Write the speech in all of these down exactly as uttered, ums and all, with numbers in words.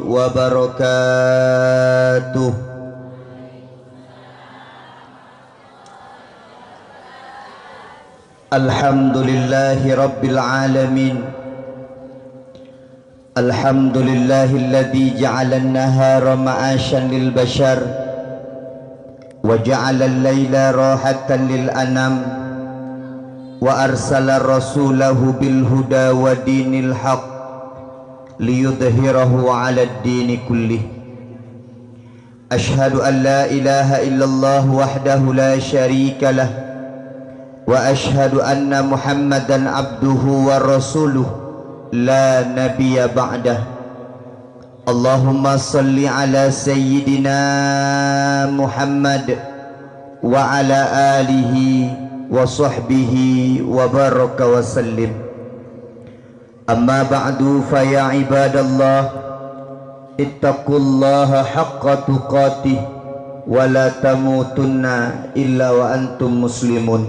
wabarakatuh. Alhamdulillahi rabbil alamin. Alhamdulillahilladzi ja'alan nahara ma'asyan lil bashar wa ja'alal laila rahatan lil anam wa arsala rasulahu bil huda wa dinil haq liyudhhirahu 'alad dini kullih. Asyhadu an la ilaha illallah wahdahu la syarika lah, wa asyhadu anna Muhammadan abduhu wa rasuluh la nabiyya ba'dah. Allahumma shalli ala sayyidina Muhammad wa ala alihi wa sahbihi wa baraka wa sallim. Amma ba'du, fa ya ibadallah, ittaqullaha haqqa tuqatih wa la tamutunna illa wa antum muslimun.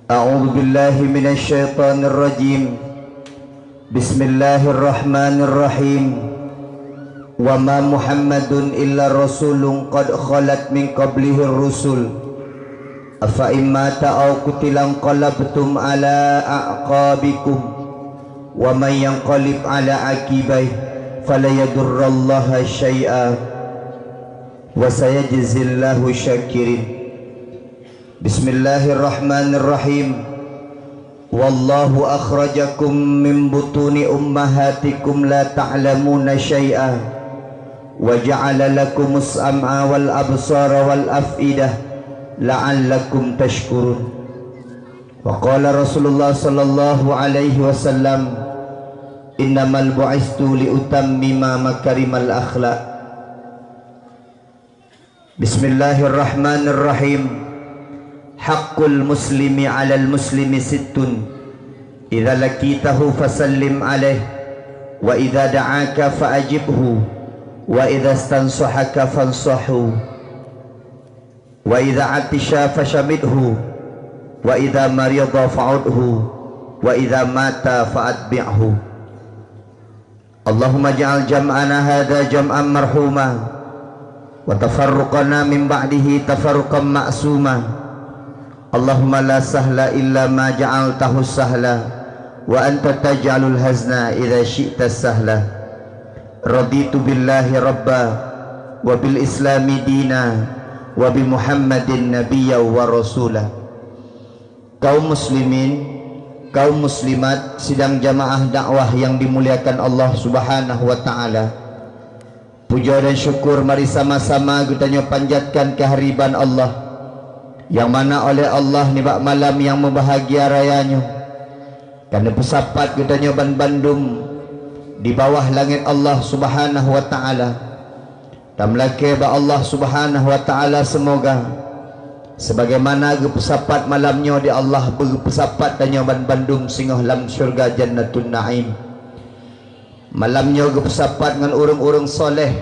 A'udzu billahi minasy syaithanir rajim. Bismillahirrahmanirrahim. Wa ma Muhammadun illa rasulun qad khalat min qablihir rusul. Afa in mata aw qutila inqalabtum ala a'qabikum, wa man yanqalib ala aqibaih fala yadurrallaha syai'a, wa sayajzillahu syakirin. Bismillahirrahmanirrahim. Wallahu akhrajakum min butuni ummahatikum la ta'lamuna syai'a, wa ja'ala lakumus sam'a wal absara wal af'idah la'allakum tashkurun. Wa qala Rasulullah sallallahu alaihi wasallam, innamal bu'istu li utammima makarimal akhlaq. Bismillahirrahmanirrahim. Haqqul muslimi 'alal muslimi sittun. Idza laqitahu fasallim 'alaih, wa idza da'aka fa'ajibhu, wa idza stansahaka fansahu, wa idza 'atisha fashammithu, wa idza marida fa'udhu, wa idza mata fa'atbi'hu. Allahumma ja'al jam'ana hadza jam'an marhuma, wa tafarruqana min ba'dihi tafarruqan ma'suma. Allahumma la sahla illa ma ja'altahu sahla, wa anta taj'alul hazna idza syi'ta sahla. Raditu billahi rabba, wa bil islami dina, wa bi Muhammadin nabiyya wa rasula. Kaum muslimin, kaum muslimat, sidang jamaah dakwah yang dimuliakan Allah Subhanahu wa Ta'ala. Puja dan syukur mari sama-sama geutanyoe panjatkan keuhariban Allah, nyang mana oleh Allah nibak malam nyang meubahagia raya nyoe, ka neupeusapat geutanyoe banbandum di bawah langét Allah Subhanahu wa Ta'ala. Tameulakée bak Allah Subhanahu wa Ta'ala, seumoga sebagaimana geupeusapat malam nyoe di Allah, beugeupeusapat tanyoe banbandum singoh lam syeuruga Jannatun Naim. Malam nyoe geupeusapat ngon ureuëng-ureuëng soléh.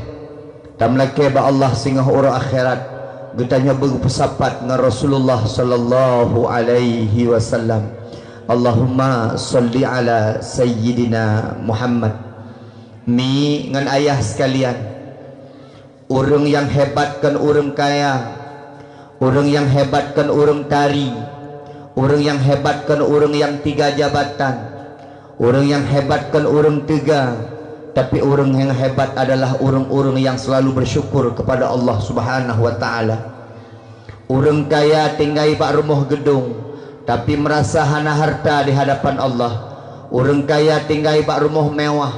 Tameulakée bak Allah singoh uroe akhirat geutanyoe beugeupeusapat ngon Rasulullah sallallahu alaihi wasallam. Allahumma shalli ala sayyidina Muhammad. Mi ngon ayah sekalian, ureuëng nyang hebat kon ureuëng kaya, ureuëng nyang hebat kon ureuëng tari, ureuëng nyang hebat kon ureuëng nyang tiga jabatan, ureuëng nyang hebat kon ureuëng teuga, tapi ureuëng nyang hebat adalah ureuëng-ureuëng nyang selalu bersyukur kepada Allah Subhanahu wa Ta'ala. Ureuëng kaya tinggai bak rumoh geudong, tapi meurasa hana hareuta di hadapan Allah. Ureuëng kaya tinggai bak rumoh mewah,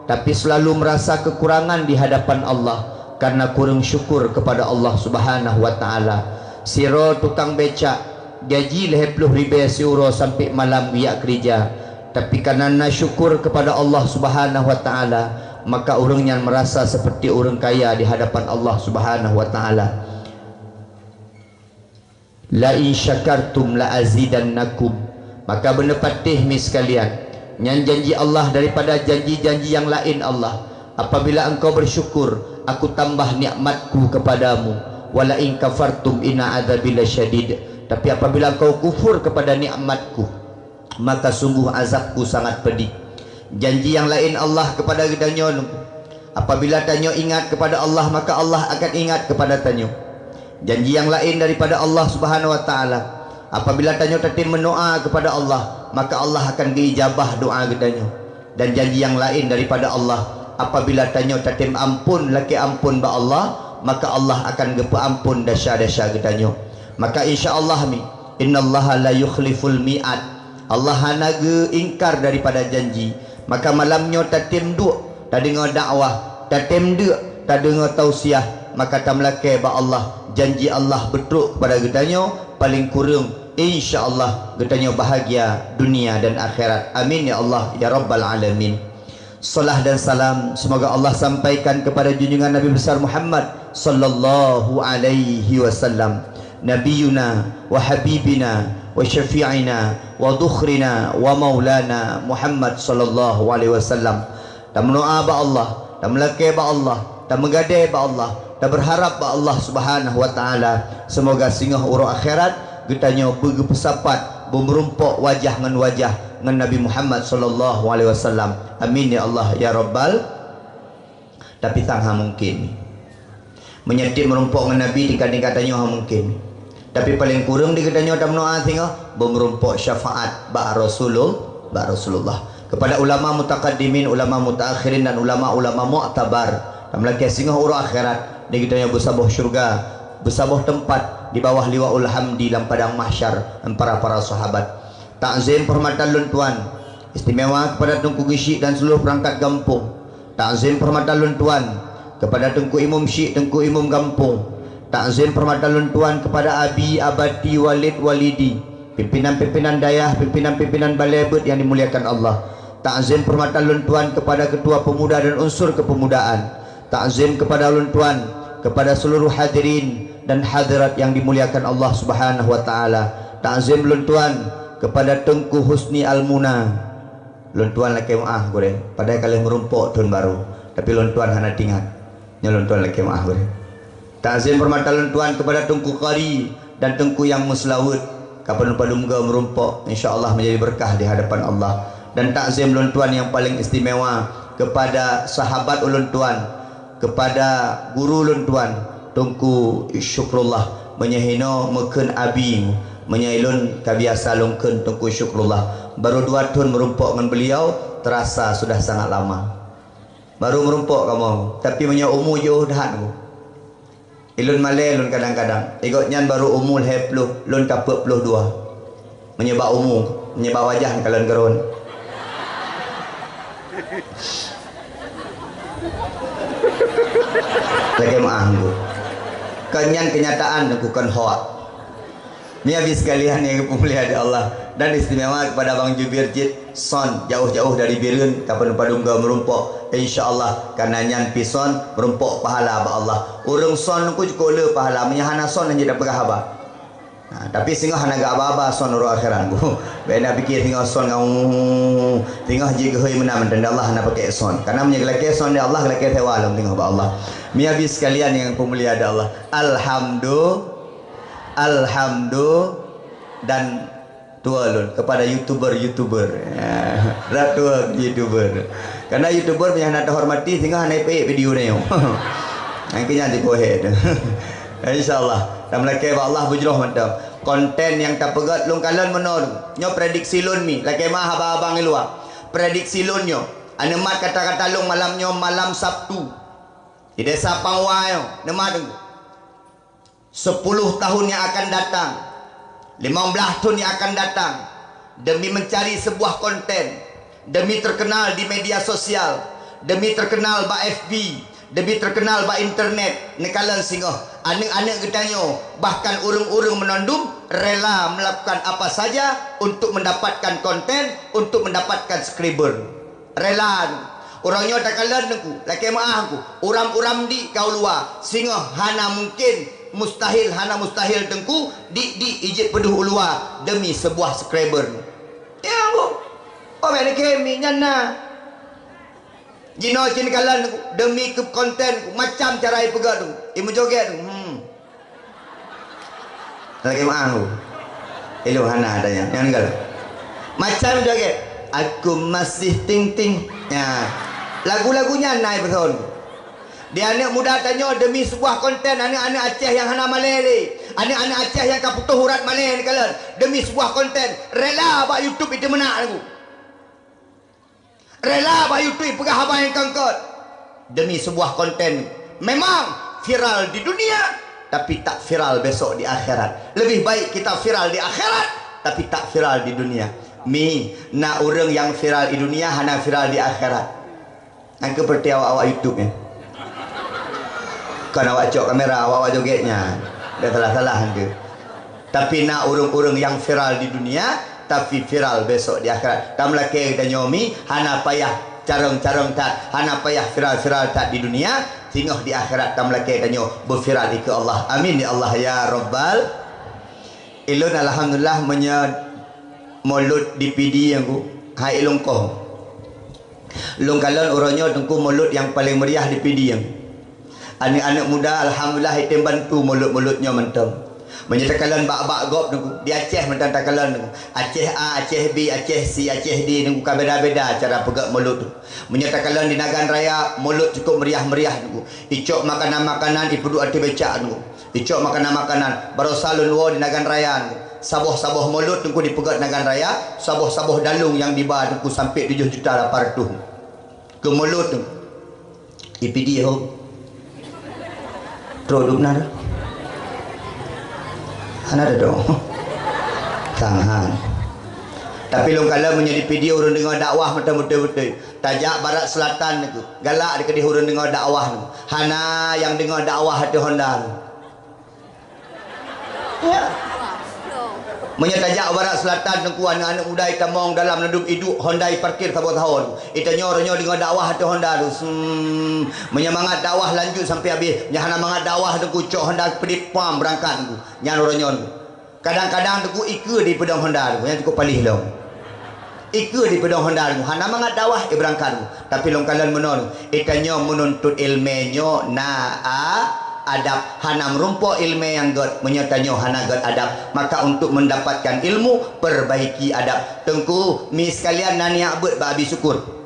tapi seulalu meurasa keukurangan di hadapan Allah, kareuna kureueng syukur keupada Allah Subhanahu wa Ta'ala. Sidroe tukang becak, gaji lhée ploh ribée siuroe sampoe malam geujak keurija, tapi kareuna na syukur keupada Allah Subhanahu wa Ta'ala, maka ureuëng nyan meurasa seperti ureuëng kaya di hadapan Allah Subhanahu wa Ta'ala. "La in syakartum la azidannakum." Maka beuneupatéh mi sekalian, nyan janji Allah daripada janji-janji nyang laén Allah, "Apabila engkau bersyukur, Aku tambah nikmat-Ku kepadamu. Wa la in kafartum inna adzabi lasyadid." Tapi apabila engkau kufur kepada nikmat-Ku, maka sungguh azab-Ku sangat pedih. Janji nyang laén Allah kepada geutanyoe, Apabila tanyoe ingat kepada Allah, maka Allah akan ingat kepada tanyoe. Janji nyang laén daripada Allah Subhanahu wa Taala, apabila tanyoe tatem meudoa kepada Allah, maka Allah akan geuijabah doa geutanyoe. Dan janji nyang laén daripada Allah, apabila tanyoe tatem ampôn lakée ampôn bak Allah, maka Allah akan geupeuampôn desya-desya geutanyoe. Maka insya Allah mi, innallaha la yukhliful mi'ad. Allah hana geuingkar daripada janji. Maka malam nyoe tatem duek, tadeungoe dakwah, tatem deuk, tadeungoe tausiah, maka tameulakée bak Allah, janji Allah beutrok kepada geutanyoe, paleng kureueng, insya Allah, geutanyoe bahagia dunia dan akhirat. Amin ya Allah ya rabbal alamin. Salah dan salam semoga Allah sampaikan kepada junjungan Nabi besar Muhammad sallallahu alaihi wasallam, nabiyuna wa habibina wa syafi'ina wa dhukhrina wa maulana Muhammad sallallahu alaihi wasallam. Tameudoa bak Allah, tameulakée bak Allah, tameugadée bak Allah, tabeurharab bak Allah Subhanahu wa Taala, semoga singoh uroe akhirat geutanyoe beugeupeusapat beumeurumpok wajah ngon wajah ngon Nabi Muhammad sallallahu alaihi wasallam. Amin ya Allah ya rabbal. Tapi sang ha mungkin. Meunyoe tiep meurumpok ngon Nabi, tingkat-tingkat tanyoe ha mungkin. Tapi paleng kureueng di geutanyoe tameudoa singoh beumeurumpok syafaat bak Rasulul-, bak Rasulullah. Kepada ulama mutakaddimin, ulama mutaakhirin dan ulama-ulama muktabar, tameulakée singoh uroe akhirat di geutanyoe beusaboh syeuruga, beusaboh teumpat di bawah liwaul hamdi lam padang mahsyar, para-para sahabat. Takzim penghormatan lôn tuan istimewa kepada Teungku Geuchik dan seluruh perangkat gampông. Takzim penghormatan lôn tuan kepada Teungku Imum Chik, Teungku Imum gampông. Takzim penghormatan lôn tuan kepada abi, abati, walid, walidi, pimpinan-pimpinan dayah, pimpinan-pimpinan balée beuet nyang dimuliakan Allah. Takzim penghormatan lôn tuan kepada ketua pemuda dan unsur kepemudaan. Takzim kepada ulôn tuan, kepada seluruh hadirin dan hadirat yang dimuliakan Allah Subhanahu wa Taala. Takzim ulôn tuan kepada Teungku Husni Al-Muna. Ulôn tuan lakée meuáh gurée, padahai ka lheueh meurumpok thon barô, tapi ulôn tuan hana tingat. Nyoe ulôn tuan lakée meuáh gurée. Takzim hormat ulôn tuan kepada Teungku Qari dan Teungku Yang Meuseulaweuet, ka padum-padum goe meurumpok, insya Allah menjadi berkah di hadapan Allah. Dan takzim ulôn tuan yang paling istimewa kepada sahabat ulôn tuan, kepada guru ulôn tuan, Teungku Syukrullah. Meunyoe hinoe meukheun abi, meunyoe ulôn ka biasa lôn kheun Teungku Syukrullah. Baru dua thon meurumpok ngon beliau, terasa sudah sangat lama. Baru meurumpok kamoe, tapi meunyoe umu jiôh that. Ulôn malée lôn kadang-kadang. Di gobnyan baru umu lhée ploh, lôn ka peuet ploh dua. Meunyoe bak umu, meunyoe bak wajah ka lôn keurôn. Lagée meuáh Teungku. Kon nyan kenyataan Teungku, kon hoak. Meunyoe bi sekalian nyang geupeumulia di Allah, dan istimewa kepada Bang Jubir cit, son jauh-jauh dari Bireuen ka padum-padum goe meurumpok. Insya Allah, kareuna nyan pi son meurumpok pahala bak Allah. Ureuëng son Teungku cukôp le pahala, meunyoe hana son hana jipeugah haba. Nah, tapi singoh hana geuhaba-haba son uroe akhiran. Bèk na pikée singoh son ngon singoh jih geuhôi meunan mantong, di Allah hana pakèk son. Kareuna meunyoe geulakèe son di Allah, geulakèe sewa lom singoh bak Allah. Meunyoe bi sekalian nyang peumulia di Allah. Alhamdu-, alhamdu-, dan tuan lôn kepada YouTuber-YouTuber. Ya, rab tuan YouTuber. Karena YouTuber meunyoe hana teuhormati, singoh hana ipeuék video nyoe. Nyang keu nyan jipoh he tu. Insya Allah, tameulakèe bak Allah beujroh mantong. Konten nyang tapeugöt lôn kalon meunoe. Nyoe prediksi lôn mi, lakèe meu'ah abang-abang di luwa. Prediksi lôn nyoe, aneuk mat kata-kata lôn malam nyoe malam Sabtu. Di Desa Pangwa nyoe, neumat deungoe. Sepuluh tahun yang akan datang, lima belas tahun yang akan datang, demi mencari sebuah konten, demi terkenal di media sosial, demi terkenal bak F B, demi terkenal bak internet, neukalon singoh, aneuk-aneuk geutanyoe, bahkan ureuëng-ureuëng meunandum rela melakukan apa saja untuk mendapatkan konten, untuk mendapatkan subscriber. Rela. Uroe nyoe takalon Teungku, lakèe meu'ah Teungku. Uram-uram di ka u luwa, singoh hana mungkin, mustahil, hana mustahil Teungku, di, di ijeuet peudeuh u luwa demi sebuah subscriber. Ya, Teungku. Oh, bèk lakèe mi nyan na. Jinoe cit kalon Teungku, demi keu konten Teungku, macam cara ipeugöt Teungku. Imeujoget Teungku. Hmm. Lakèe meu'ah Teungku. Ilôn hana tanya. Nyang ninggal. Macam joget. Aku masih ting-ting. Ya. Lagu-lagu nyan na ipeuson. Di aneuëk muda tanyoe, demi sebuah konten, aneuëk-aneuëk Aceh nyang hana malée lé, aneuëk-aneuëk Aceh nyang ka putôh urat malée neukalon, demi sebuah konten, rela bak YouTube itu meunak lagu. Rela bak YouTube peugah haba nyang kongkot demi sebuah konten. Memang viral di dunia, tapi tak viral besok di akhirat. Lebih baik kita viral di akhirat, tapi tak viral di dunia. Mi, na ureuëng nyang viral di dunia hana viral di akhirat. Nyang keupeureuté awak-awak YouTube nyan. Kon awak cok kamera, awak-awak joget nyan. Dak salah-salah nyang keu. Tapi na ureuëng-ureuëng nyang viral di dunia, tapi viral besok di akhirat. Tameulakée geutanyoe mi hana payah carông-carông that, hana payah viral-viral that di dunia, singoh di akhirat tameulakée tanyoe beuviral dikeue Allah. Amin ya Allah ya Rabbal. Ilôn alhamdulillah meunyoe mulod di Pidie nyan ku, hai ilôn koh. Lôn kalon uroe nyoe teungku mulod nyang paleng meriah di Pidie nyan. Aneuëk-aneuëk muda alhamdulillah item bantu mulod-mulod nyoe mantong. Meunyoe takalon bak-bak gob teungku, di Aceh mantong takalon teungku. Aceh A, Aceh B, Aceh C, Aceh D teungku ka beda-beda cara peugét mulod teungku. Meunyoe takalon di Nagan Raya, mulod cukup meriah-meriah teungku. Icok makanan-makanan ipeuduek ateueh becak teungku. Icok makanan-makanan. Barosa lôn woe di Nagan Raya teungku. Saboh-saboh mulod teungku dipeugét Nagan Raya, saboh-saboh dalong nyang diba teungku sampai tujoh juta lapan ratus. Keu mulod teungku. I Pidie ho. Trok dum na. Hana ada dong. Tangan. Tapi lôn kalon meunyoe di Pidie ureuëng deungoe dakwah mantong beutôi-beutôi. Tajak barat selatan teungku. Galak dikeudeh ureuëng deungoe dakwah teungku. Hana nyang deungoe dakwah ateueh honda teungku. Ya. Meunyoe tajak barat selatan teungku, aneuëk-aneuëk muda itamong dalam ladum iduek honda iparkir saboh tahun. Itanyoe uroe nyoe deungoe dakwah ateueh honda teungku. Hmm. Meunyoe mangat dakwah lanjut sampai habéh. Meunyoe hana mangat dakwah teungku, cok honda peudit pam beurangkat teungku. Nyan uroe nyoe teungku. Kadang-kadang teungku ikeue dipeudong honda teungku, nyang cukup palih lom. Ikeue dipeudong honda teungku, hana mangat dakwah, eh, beurangkat teungku. Tapi lôn kalon meunoe teungku, eh, tanyoe meununtut iéleumé nyoe na a-, adab, hana meurumpok iéleumé nyang gét, meunyoe tanyoe hana gét adab. Maka untuk mendapatkan ilmu, perbaiki adab. Teungku, mi sekalian na niyak beuet bak Abi Syukur.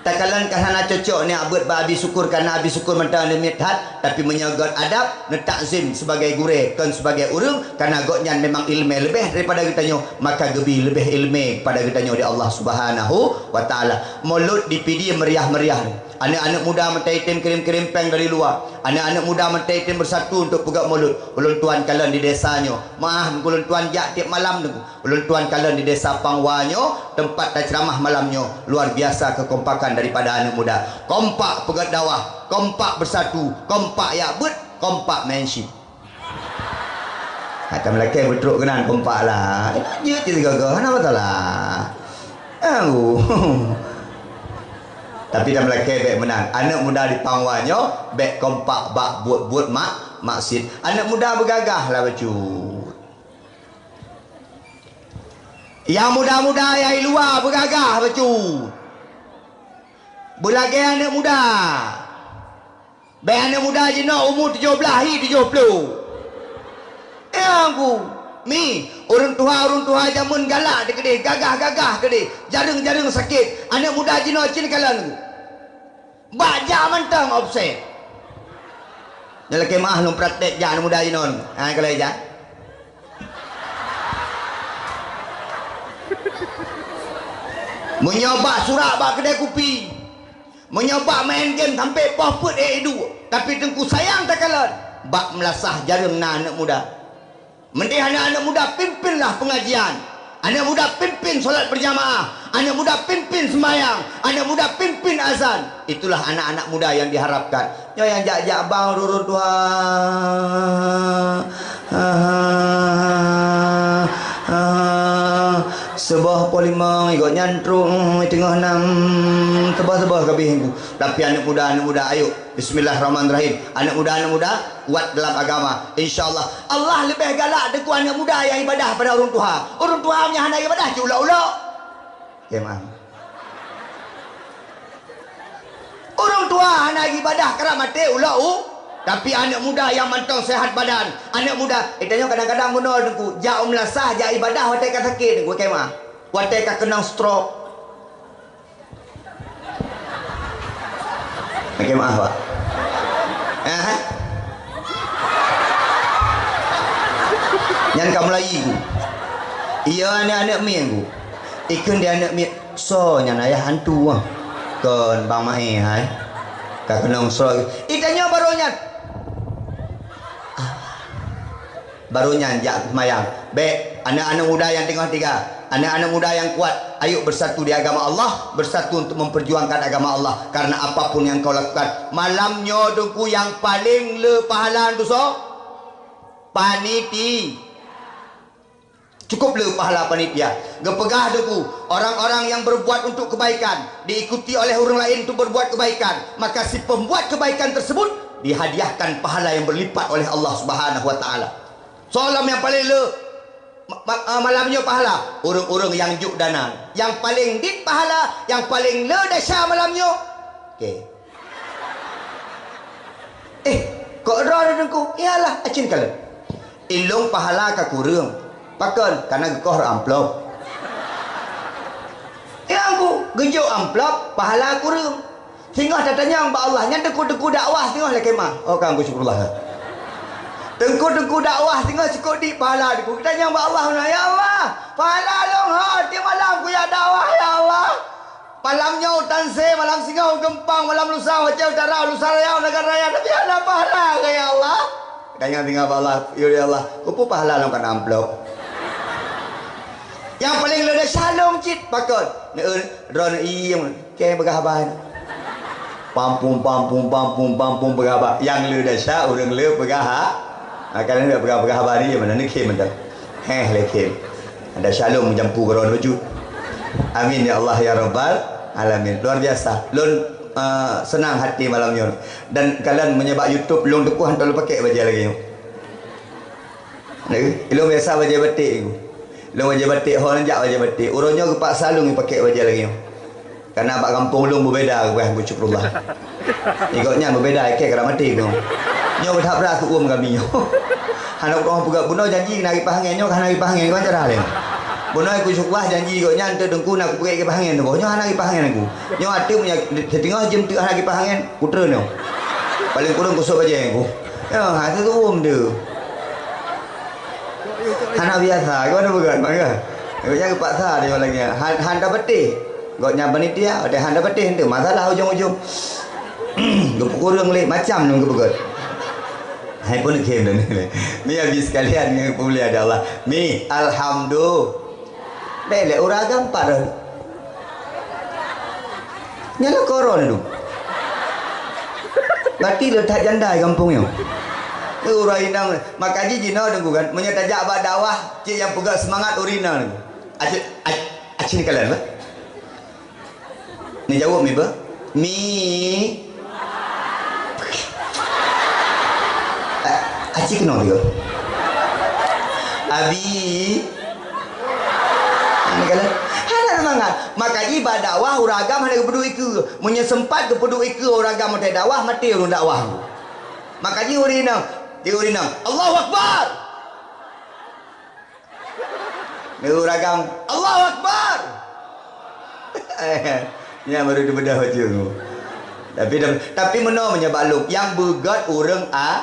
Takalon ka hana cocok niyak beuet bak Abi Syukur, karena Abi Syukur mantong aneuk miet that, tapi meunyoe gét adab, neutakzim sebagai gurée, kon sebagai ureuëng, karena gobnyan memang iéleumé leubeh daripada geutanyoe, maka geubi leubeh iéleumé kepada geutanyoe di Allah Subhanahu wa Taala. Mulod di Pidie meriah-meriah. Aneuëk-aneuëk muda mantong item kirim-kirim péng dari luwa. Aneuëk-aneuëk muda mantong item beusatu untuk peugét mulod. Ulôn tuan kalon di desa nyoe. Meuáh, ulôn tuan jak tieb malam teungku. Ulôn tuan kalon di Desa Pangwa nyoe, teumpat taceuramah malam nyoe, luar biasa kekompakan daripada aneuëk muda. Kompak peugét dakwah, kompak beusatu, kompak jak beuet, kompak meu'en cit. Akan meulakée beutrok keunan kompak lah. Jeuet cit sigoe-goe, hana masalah. Au. Tapi tameulakée bék meunan. Aneuëk muda di Pangwa nyoe bék kompak bak buet-buet mak-, maksiet. Aneuëk muda beugagah lah bacut. Nyang muda-muda nyang i luwa beugagah bacut. Beulagée aneuëk muda. Bék aneuëk muda jinoe umu tujoh blaih hi tujoh ploh. Eh, Teungku, mi, ureuëng tuha-ureuëng tuha jameun galak teuh keudeh, gagah-gagah keudeh, jareueng-jareueng sakét. Aneuëk muda jinoe cit kalon. Bak jak mantong offset. Nyan lakée meuáh lôn praktek jak aneuëk muda jinoe. Ha, kalau jak. Meunyoe bak surak bak keudée kupi, meunyoe bak main game sampai poh peuet eh iduek, tapi Teungku sayang takalon, bak meulasah jareueng na aneuëk muda. Mending aneuëk-aneuëk muda pimpinlah pengajian. Aneuëk muda pimpin solat berjamaah. Aneuëk muda pimpin sembahyang. Aneuëk muda pimpin azan. Itulah anak-anak muda yang diharapkan. Nyoe nyang jak-jak bang ureuëng tuha. Seuboh poh limong, igoe nyan trok, teungoh nam, seuboh-seuboh kabeh. Tapi aneuëk muda, aneuëk muda, ayo. Bismillahirrahmanirrahim. Aneuëk muda, aneuëk muda, kuat dalam agama. Insya Allah. Allah leubeh galak Teungku aneuëk muda nyang ibadah pada ureuëng tuha. Ureuëng tuha nyang hana ibadah, cit ulok-ulok. Oke, maaf. Ureuëng tuha hana ibadah, karab maté, ulok u. Tapi aneuëk muda nyang mantong sehat badan. Aneuëk muda, eh, tanyoe kadang-kadang bunoe Teungku, jak u meulasah, jak ibadah, watée ka sakét Teungku, oke, maaf. Watée ka keunong stroke. Oke, maaf, Pak. Aha. Nyan ka mulai ku. Iya, aneuk-aneuk miet ku. Ikheun di aneuk miet, "Soe nyan ayah hantu ah?" Kon Bang Mae hai. Ka keunong soe. Itanyoe barô nyan. Barô nyan jak seumayang. Bèk, aneuk-aneuk muda nyang teungoh teuga, aneuk-aneuk muda nyang kuat, ayo beusatu di agama Allah, beusatu untuk memperjuangkan agama Allah. Karena apapun yang kau lakukan, malam nyoe Teungku nyang paleng le pahala nyan soe? Paniti-, cukup le pahala panitia. Geupeugah Teungku, orang-orang yang berbuat untuk kebaikan, diikuti oleh orang lain untuk berbuat kebaikan, maka si pembuat kebaikan tersebut dihadiahkan pahala yang berlipat oleh Allah Subhanahu wa Ta'ala. Soe lom nyang paleng le ma-, ma-, eh, malam nyoe pahala? Ureuëng-ureuëng nyang juk dana. Nyang paleng dit pahala, nyang paleng le desya malam nyoe. Oke. Eh, kok droe Teungku? Iyalah, acin kalon. Ilong pahala ka kureueng. Pakon? Karena geukoh rot amplop. Ya, Teungku, geujok amplop, pahala kureueng. Singoh tatanyong bak Allah, nyan teungku-teungku dakwah singoh lakée mah. Oh, kan, syukurlah. Teungku-teungku dakwah singoh cukop di pahala teungku. Tatanyong bak Allah, "Ya Allah, pahala lôn ho, tiep malam kuyak dakwah, ya Allah. Malam nyoe u Tansé, malam singoh u Geumpang, malam lusa u Aceh Utara, lusa raya u Nagan Raya, tapi hana pahala kah, ya Allah?" Tatanyong singoh bak Allah, "Ya Allah, keupeue pahala lôn ka na amplop?" Nyang paleng le desya lôn cit, pakon? Neu-, droeneuh iem, kée peugah haba. Pampung, pampung, pampung, pampung peugah haba. Nyang le desya ureuëng le peugah ha-, ha, ka lheueh peugah, peugah haba ni, mana ni khem mantong. Heh, le khem. Ada shalom jampu keudroe lucu. Amin ya Allah ya Rabbal Alamin. Luar biasa. Lôn, eh, senang hati malam nyoe. Dan kalon meunyoe bak YouTube lôn teupeu hantom lôn pakai bajée lagée nyoe. Lagée, ilôn biasa bajée batik. Lôn bajée batik, ho neujak bajée batik. Uroe nyoe geupaksa lôn pakai bajée lagée nyoe. Karena bak gampông lôn beubeda, geupeugah Teungku Syukurullah. Di gobnyan beubeda, ikei kara maté nyoe. Nyoe that brat keu uem kami nyoe. Hana ureuëng peugah, bunoe janji keuneuk kipaih angén, nyoe ka hana kipaih angén, kiban cara lé. Bunoe Teungku Syukurullah janji gobnyan, teuk Teungku na kupeugét kipaih angén, nyoe hana kipaih angén Teungku. Nyoe ateueh meunyoe siteungoh jeuem teuk hana kipaih angén, kutreun nyoe. Paleng kureueng kusôk bajée Teungku. Nyoe, ha, teutuem tu. Hana biasa, gimana bukan? Maka, gobnyan geupaksa dia lagi. Han, han tapeuteh. Gobnyan panitia, ada han tapeuteh tu. Masalah ujung-ujung. Geupeukureueng lé, macam nyoe geupeugét. Hai pun khem dan ni. Mi habis sekalian dengan pemulia ada Allah. Mi, alhamdulillah. Bèk lé ureueng agam pat roh. Nyan lah koron tu. Berarti le that janda di gampông nyoe. Ureueng inong, maka jih jinoe Teungku kan, meunyoe tajak bak dakwah, cit nyang peugah seumangat ureueng inong. Acit, ac-, acit kalon bah. Neujaweueb mi beuh? Mi. A-, aci keunoe tiga. Abi. Ini kan? Hana seumangat. Maka jih bak dakwah ureueng agam hana geupeuduek ikeue. Meunyoe seumpat geupeuduek ikeue ureueng agam watée dakwah, maté ureueng dakwah. Maka jih ureueng inong, di ureueng inong, "Allahu Akbar!" Neu ragam, "Allahu Akbar!" Nyan baru teubeudôh bacut. Tapi, tapi meunoe meunyoe bak lôn, nyang beugét ureueng a-,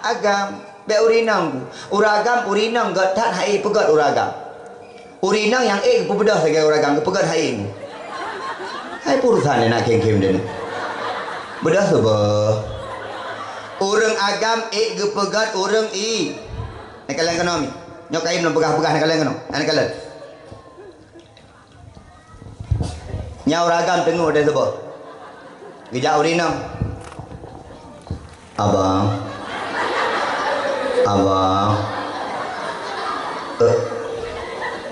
agam. Bèk ureueng inong ku. Ureueng agam, ureueng inong gét that, hai peugét ureueng agam. Ureueng inong nyang ék geupeubeudoh sagai ureueng agam, geupeugét hai. Hai peue urusan nak khem-khem deh. Beudôh saboh. Ureueng agam ék geupeugét ureueng i. Neukalon keunoe mi. Nyoe kayém lôn peugah-peugah neukalon keunoe. Neukalon. Nyan ureueng agam teungoh deh saboh. Geujak ureueng inong. Abang. Abang. Eh.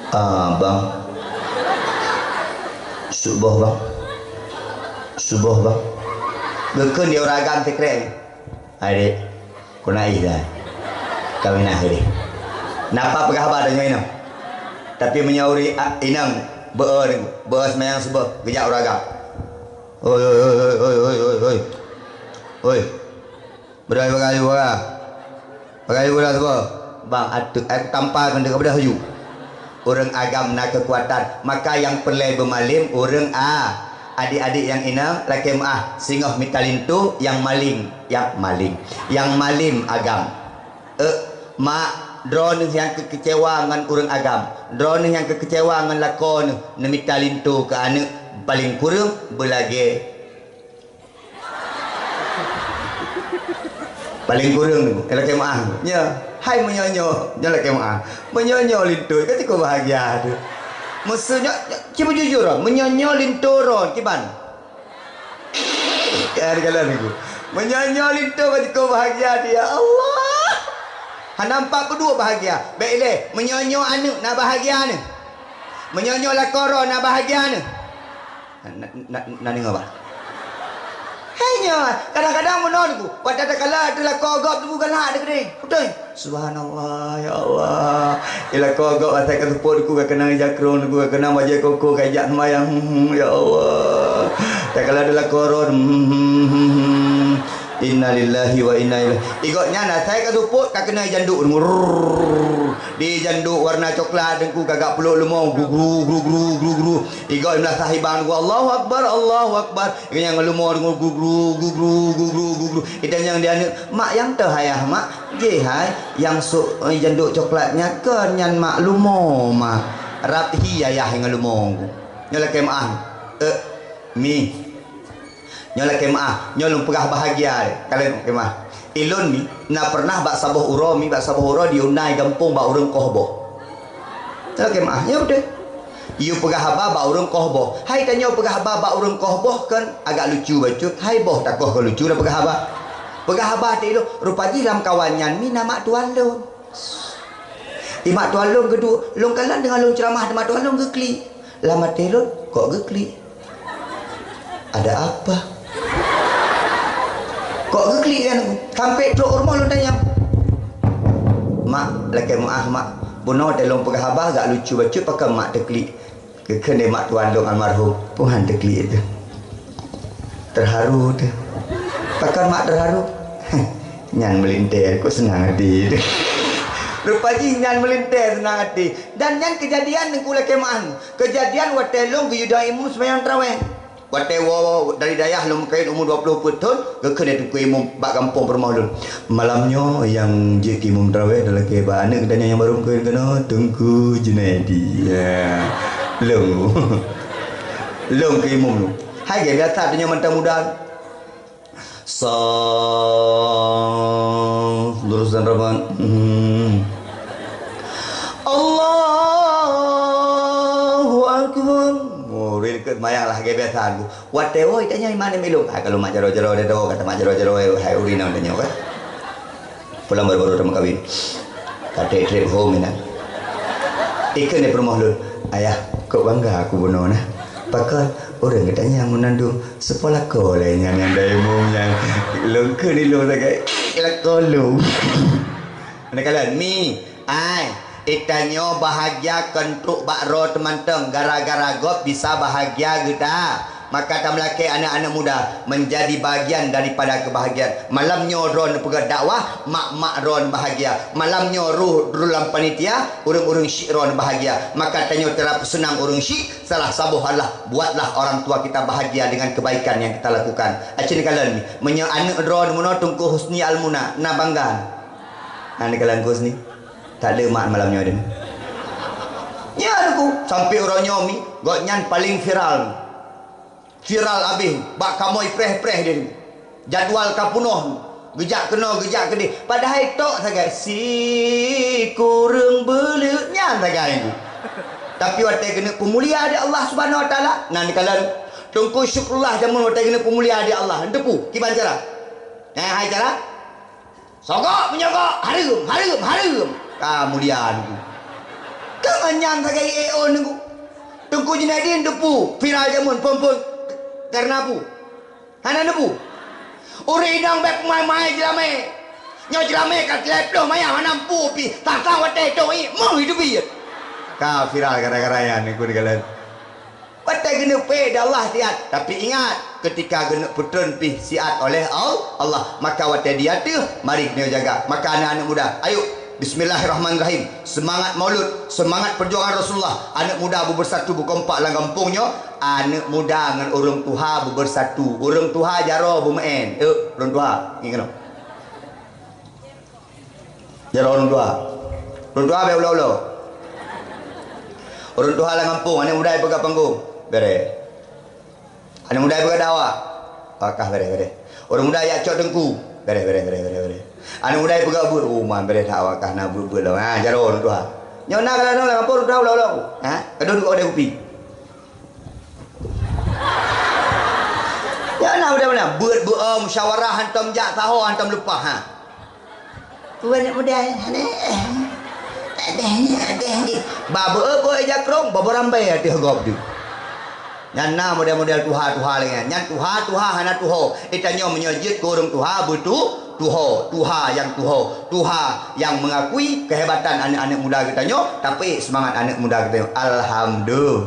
Abang. Suboh, Bang. Suboh, Bang. Geukheun di ureueng agam sikrek. Hai, Dek. Keunaih dah. Kawin akhé. Napa peugah haba tanyoe inong? Tapi meunyoe ureueng a-, inong beu-, beu seumayang suboh, geujak ureueng agam. Oi, oi, oi. Oi. Beudôh bagaih, bagaih. Bagaih, bagaih suboh. Bang, ateueh, eh, tampa keu beudôh yu. Ureueng agam na keukuatan, maka nyang peureulée beumalém ureueng a-, Adik-adik nyang inong, lakée meuáh, singoh mita linto nyang maling, nyang maling, nyang malem agam. Eh, mak, droeneuh nyang keukeucewa ngon ureuëng agam, droeneuh nyang keukeucewa ngon lakoe neuh, neumita linto keu aneuëk, paleng kureueng beulagée. Paleng kureueng, lakée meuáh. Nyoe, hai meunyoe nyoe, nyoe lakée meuáh. Meunyoe nyoe linto, ka cukôp bahagia teuh. Meuseu nyoe, ci beujujur, meunyoe nyoe linto droe, kiban? Ya, dikalon aku. Meunyoe nyoe linto ka cukôp bahagia teuh, ya Allah. Hana empat peuduek bahagia. Bék ilée, meunyoe nyoe aneuëk na bahagia neuh. Meunyoe nyoe lakoe droe na bahagia neuh. Na, na, na, na deungoe bah. Hai nyoe, kadang-kadang meunoe Teungku, watée takalon teuh lakoe gob Teungku galak teuh keudeh. Beutôi. Subhanallah, ya Allah. Di lakoe gob asai ka seupôt Teungku ka keunong ija krong Teungku ka keunong bajée koko ka ijak seumayang. Hmm, ya Allah. Takalon teuh lakoe droe. Hmm, hmm, hmm, hmm. Innalillahi wa inna ilaihi. Di gobnyan asai ka seupôt ka keunong ija nduk Teungku. Rrrr. Di ija nduk warna coklat Teungku ka gak pulok leumo. Gru, gru, gru, gru, gru, gru. Igoe meulasah iban, Allahu Akbar, Allahu Akbar. Nyang leumo deungon gugru, gugru, gugru, gugru. Itanyong di aneuëk, "Mak, nyang toh ayah, Mak?" "Jih hai, nyang sôk, eh, janduk coklat nyan kon nyan, Mak, leumo, Mak." Rab hi ayah nyang leumo. Nyoe lakée meuáh. Eh, mi. Nyoe lakée meuáh, nyoe lôn peugah bahagia lé. Kalon lakée meuáh. Ilôn mi, na pernah bak saboh uroe mi, bak saboh uroe diundai gampông bak ureuëng koh boh. Nyoe lakée meuáh, nyoe beutôi. Yue peugah haba bak ureuëng koh boh. Hai tanyoe peugah haba bak ureuëng koh boh kan agak lucu bacut. Hai boh takoh kon lucu na peugah haba. Peugah haba ateueh ilôn, rupa jih lam kawan nyan mi na mak tuan lôn. Di mak tuan lôn geuduek, lôn kalon deungon lôn ceuramah di mak tuan lôn geuklik. Lam até lôn, kok geuklik? Ada apa? Kok geuklik kan? Sampai trok u rumoh lôn tanyong. Mak, lakée meuáh, Mak. Bunoe teuh lôn peugah haba gak lucu bacut pakon mak teuklik. Geukheun lé mak tuan lôn almarhum, peue han teuklik teuh. Teuharu teuh. Pakon mak teuharu? Nyan meulintée, kok seunang até teuh. Rupa jih nyan meulintée seunang até. Dan nyan keujadian Teungku lakée meuáh. Keujadian watée lôn geuyue dong imum seumayang tarawéh. Watée woe dari dayah lôn meukawén umu dua ploh peuet thon, geukheun lé Teungku Imum bak gampông peurumoh lôn. Malam nyoe nyang jeuet keu imum tarawéh dan lakée bak aneuëk geutanyoe nyang barô meukawén keunoe, Teungku Junaidi. Ya. Lôn. Lôn keu imum lôn. Hai gét biasa tanyoe mantong muda. Sa, lurus dan rapat. Hmm. Allahu Akbar. Oh, ril ke mayang lah, gaya biasa aku. Watée woe tanya mana milung. Ah, kalau mak jaro-jaro dia tahu, kata mak jaro-jaro, hai ureuëng inong tanya kan. Pulang baru-baru sama kawin. Kata trip home ni. Ikut ni perumoh lun. Ayah, kok bangga aku bunoe nah. Pakon ureuëng geutanyong meunandum, seupôt lakoe lé nyan nyang dayumong nyan. Lôn kheun ilôn sagai, lakoe lôn. Neukalon, mi, ai, itanyoe bahagia keuneuk bak droe teumantong, gara-gara gob bisa bahagia geuta. Maka tameulakée aneuëk-aneuëk muda menjadi bahagian daripada kebahagiaan. Malam nyoe droe neupeugah dakwah, mak-mak droe neubahagia. Malam nyoe roh droe lam panitia, ureuëng-ureuëng syik droe neubahagia. Maka tanyoe cara peuseunang ureuëng syik, Salah saboh adalah, buatlah orang tua kita bahagia dengan kebaikan yang kita lakukan. Aci neukalon, meunyoe aneuëk droe meunoe Teungku Husni Almuna, na bangga. Na neukalon Teungku Husni. Tak ada mak malam nyoe deh. Ya, Teungku, sampai uroe nyoe mi, gobnyan paling viral. Viral abéh, bak kamoe preh-preh deh. Jadwal ka punoh, geujak keunoe, geujak keudeh. Padahai tok sagai, sikureueng beuleuk nyan sagai tu. Tapi watée keuneuk peumulia di Allah Subhanahu Wa Taala, nan kalon Teungku Syukrullah jameun watée keuneuk peumulia di Allah. Teupeu, kiban cara? Eh, hai cara? Sogok menyogok, hareuem, hareuem, hareuem. Ka mulia Teungku. Keu nyan sagai E O Teungku. Teungku Junaidi teupeu, viral jameun phon-phon. Karena peue? Hana neupeu. Ureuëng inong bék peumaén-maén jeulamé. Nyoe jeulamé ka silée ploh manyam hana neupeu pih, sang-sang watée tôh ié, meuh jiteubiet. Ka viral gara-gara nyan, Teungku, dikalon. Watée geuneuk pék di Allah siat, tapi ingat, ketika geuneuk peutreun pih siat oleh Al-, Allah, maka watée di ateueh, mari geutanyoe jaga. Maka aneuëk-aneuëk muda, ayo, Bismillahirrahmanirrahim. Semangat Maulud, semangat perjuangan Rasulullah. Aneuk muda beubeusatu beukompak lam gampông nyoe. Aneuk muda ngon ureueng tuha beubeusatu. Ureueng tuha jaroe beumeu'en. Eh, ureueng tuha, ingat keunoe. Jaroe ureueng tuha. Ureueng tuha bèk ulo-ulo. Ureueng tuha lam gampông, aneuk muda peugah panggong. Beres. Aneuk muda peugah dawa. Wakah beres, beres. Ureueng muda jak cok teungku. Beres, beres, beres, beres, beres. Aneuk muda peugah buet, oh, man beres that wakah na buet-buet lom. Ha, jaroe ureueng tuha. Nyoe na kalau nyoe lam gampông ureueng tuha ulo-ulo. Ha, kadang duek kedai kupi. Nyoe na mudah-mudah. Buet beu musyawarah hantom jak saho hantom leupah, ha. Buet aneuk muda, eh, eh, eh, eh, eh. Ba beu-, beu-, ija krong, ba beurambée ateueh gob tu. Nyan na model-model tuha-tuha lagée nyan. Nyan tuha-tuha hana tuho. Geutanyoe meunyoe jeuet keu ureueng tuha, beutu-, tuho. Tuha nyang tuho. Tuha nyang mengakui kehebatan aneuk-aneuk muda geutanyoe, tapi seumangat aneuk muda geutanyoe. Alhamdu-,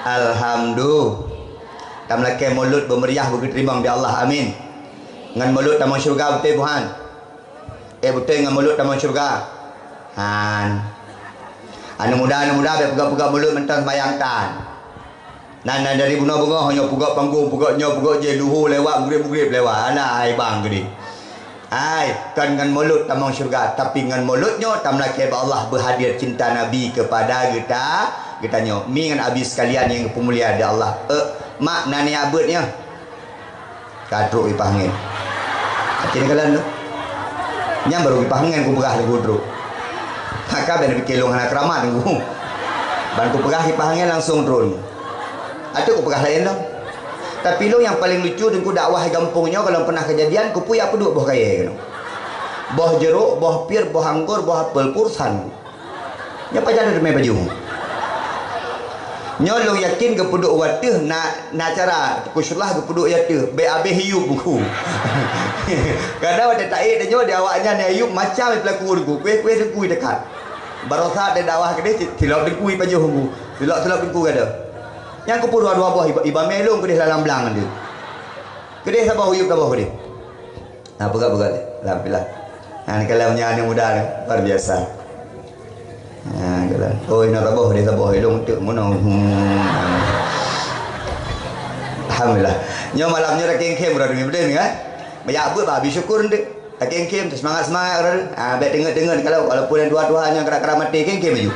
Alhamdu-, Tameulakée mulod beumeriah beugeuteurimong di Allah. Amin. Ngon mulod tamong syeuruga beutôi buhan? Eh, beutôi ngon mulod tamong syeuruga? Han. Aneuk muda, aneuk muda, bèk peugah-peugah mulod mantong seumayang tan. Nan, nan dari bunoe beungoh nyoe peugah panggong, peugah nyoe, peugah jéh, luho lewat, mugreb-mugreb lewat. Alah, hai bang geudeh. Hai, kon ngon mulod tamong syeuruga, tapi ngon mulod nyoe tameulakée bak Allah beuhadier cinta Nabi keupada geuta-, geutanyoe. Mi ngon abi sekalian nyang geupeumulia di Allah. Eh, mak, na neujak beuet nyoe? Ka trok kipaih angén. Até neukalon tu. Nyan barô kipaih angén kupeugah lé ku trok. Maka bèk neupike lôn hana keuramat ku. Ban kupeugah kipaih angén langsong tron. Até kupeugah laén lom. Tapi lôn nyang paleng lucu teungku dakwah di gampông nyoe, kalau pernah kejadian, kupeujak peuduek boh kayèe keunoe. Boh jeurok, boh pir, boh anggor, boh apel, peurusan. Nyoe pajan teumé baju. Nyoe lôn yakin geupeuduek u ateueh na, na cara, khusyuklah geupeuduek u ateueh, bèk abéh iyup buku. Kadang watèe taék tanyoe di awaknyan nyang iyup macam peulaku teungku, kueh-kueh teungku dekat. Barosa teudakwah keudeh, silop teungku pajoh teungku. Silop-silop teungku gada. Nyang kupeue dua-dua boh iba-, ibamé lôn keudeh lam blang tu. Keudeh saboh iyup saboh keudeh. Ha, peugah-peugah lé. Alhamdulillah. Ha, ni kalau punya aneuk muda ni, luar biasa. Ha, kalau, oh, ina taboh, dia taboh, dia dong tek mono. Hmm. Alhamdulillah. Nyoe malam nyoe dah kengkem udah demi betul ni kan? Banyak buat bah, habis syukur nanti. Dah kengkem, semangat-semangat udah. Ha, baik dengar-dengar kalau walaupun yang dua-dua hanya kera-kera mati kengkem laju.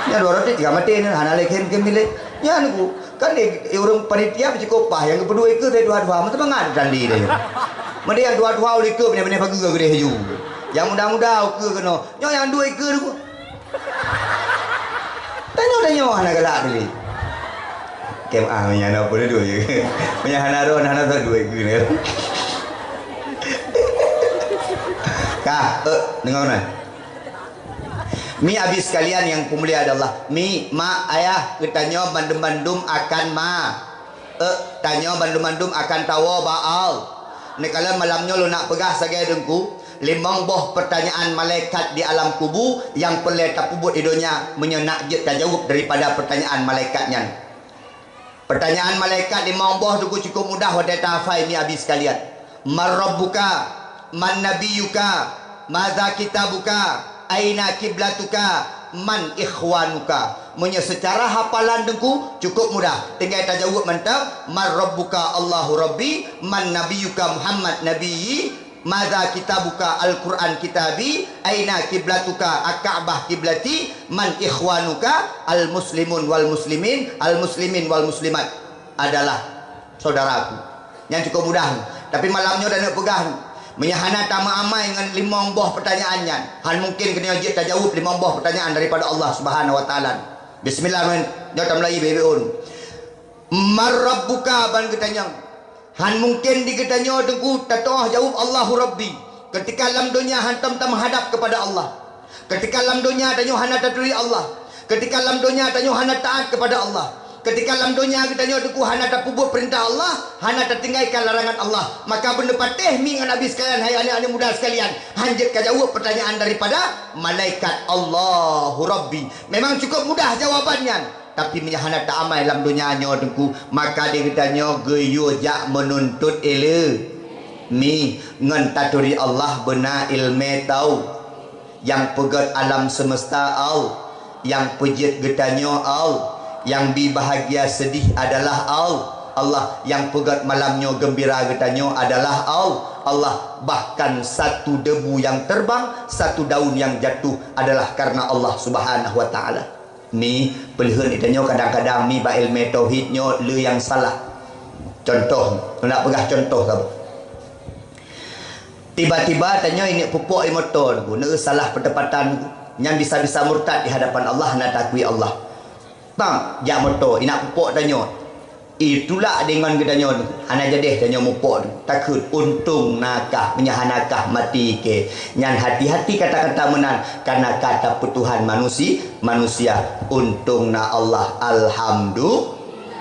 Yang dua roti tiga mati ni, hana lagi kengkem ni leh. Nyan ku. Kan di, di ureueng panitia meucukôp paih, nyang geupeuduek ikeue teuh tuha-tuha, meuteumanga tandi teuh. Meunyoe nyang tuha-tuha u likeue beuneh-beuneh pageue geudeh ju. Nyang muda-muda ukeue keunoe, nyoe nyang duek ikeue tu. Tanyoe-tanyoe hana galak teuh lé. Kem ah, meunyoe hana peue duek je. Meunyoe hana ron, hana sa duek ikeue teuh. Ka, eh, deungoe na. Mi abi sekalian nyang peumulia di Allah. Mi, mak, ayah, geutanyoe bandum-bandum akan ma-, eh, tanyoe bandum-bandum akan tawoe bak Allah. Neukalon malam nyoe lôn nak peugah sagai teungku, limong boh pertanyaan malaikat di alam kubu nyang peureulée tapeubuet di donya meunyoe nak jeuet tajaweueb daripada pertanyaan malaikat nyan. Pertanyaan malaikat limong boh teungku cukôp mudah watée tahafai mi abi sekalian. Man rabbuka, man nabiyyuka, madza kitabuka, aina kiblatuka, man ikhwanuka. Meunyoe seucara hapalan teungku cukôp mudah, tinggai tajaweueb mantong, man rabbuka Allahu rabbi, man nabiyyuka Muhammad nabiyyi, Madza kitabuka, Al-Quran kitabi, aina kiblatuka, Al-Ka'bah kiblati, man ikhwanuka, al-muslimun wal muslimin, al-muslimin wal muslimat adalah saudaraku. Nyang cukup mudah. Tapi malam nyoe dah nak peugah. Meunyoe hana tameuamai ngon limong boh pertanyaan nyan, han mungkin keuneuk jeuet tajaweueb limong boh pertanyaan daripada Allah Subhanahu wa Taala. Bismillah, nyoe tamulai bebe un. Man rabbuka ban geutanyong. Han mungken di geutanyoe teungku tatoh jaweueb Allahu Rabbi. Keutika lam donya hantom tameuhadab keupada Allah. Keutika lam donya tanyoe hana taturi Allah. Keutika lam donya tanyoe hana taat keupada Allah. Keutika lam donya geutanyoe teungku hana tapeubuet peurintah Allah, hana tatinggai larangan Allah. Maka beuneupatéh mi ngon abi sekalian, hai aneuk-aneuk muda sekalian, han jeuet ka jaweueb peutanyaan daripada malaikat Allahu Rabbi. Memang cukup mudah jawaban nyan. Tapi meunyoe hana taamai lam donya nyoe teungku, maka di geutanyoe geuyue jak meununtut ileumi ngon taturi Allah beuna ileumé tau. Nyang peugét alam semesta Allah, nyang peujeuet geutanyoe Allah, nyang bi bahagia seudeh adalah Allah, Allah, nyang peugét malam nyoe geumbira geutanyoe adalah Allah, Allah, bahkan satu debu yang terbang, satu daun yang jatuh adalah karena Allah Subhanahu wa Ta'ala. Mi, peuleuheuen geutanyoe kadang-kadang mi bak ileumèe tauhid nyoe le nyang salah. Contoh, nak peugah contoh saboh. Tiba-tiba tanyoe ingat pupok ie moto Teungku, neu salah peuteumpatan Teungku. Nyan bisa-bisa murtad di hadapan Allah, hana takui Allah. Bang, jak moto, inak pupok tanyoe. Itulak deungon geutanyoe, hana jadeh tanyoe mupok. Takheun, untông na kah, meunyo hana kah maté kèe. Nyan hati-hati kata-kata meunan, kareuna ka tapeutuhan manusi-, manusia. Untông na Allah, alhamdu-,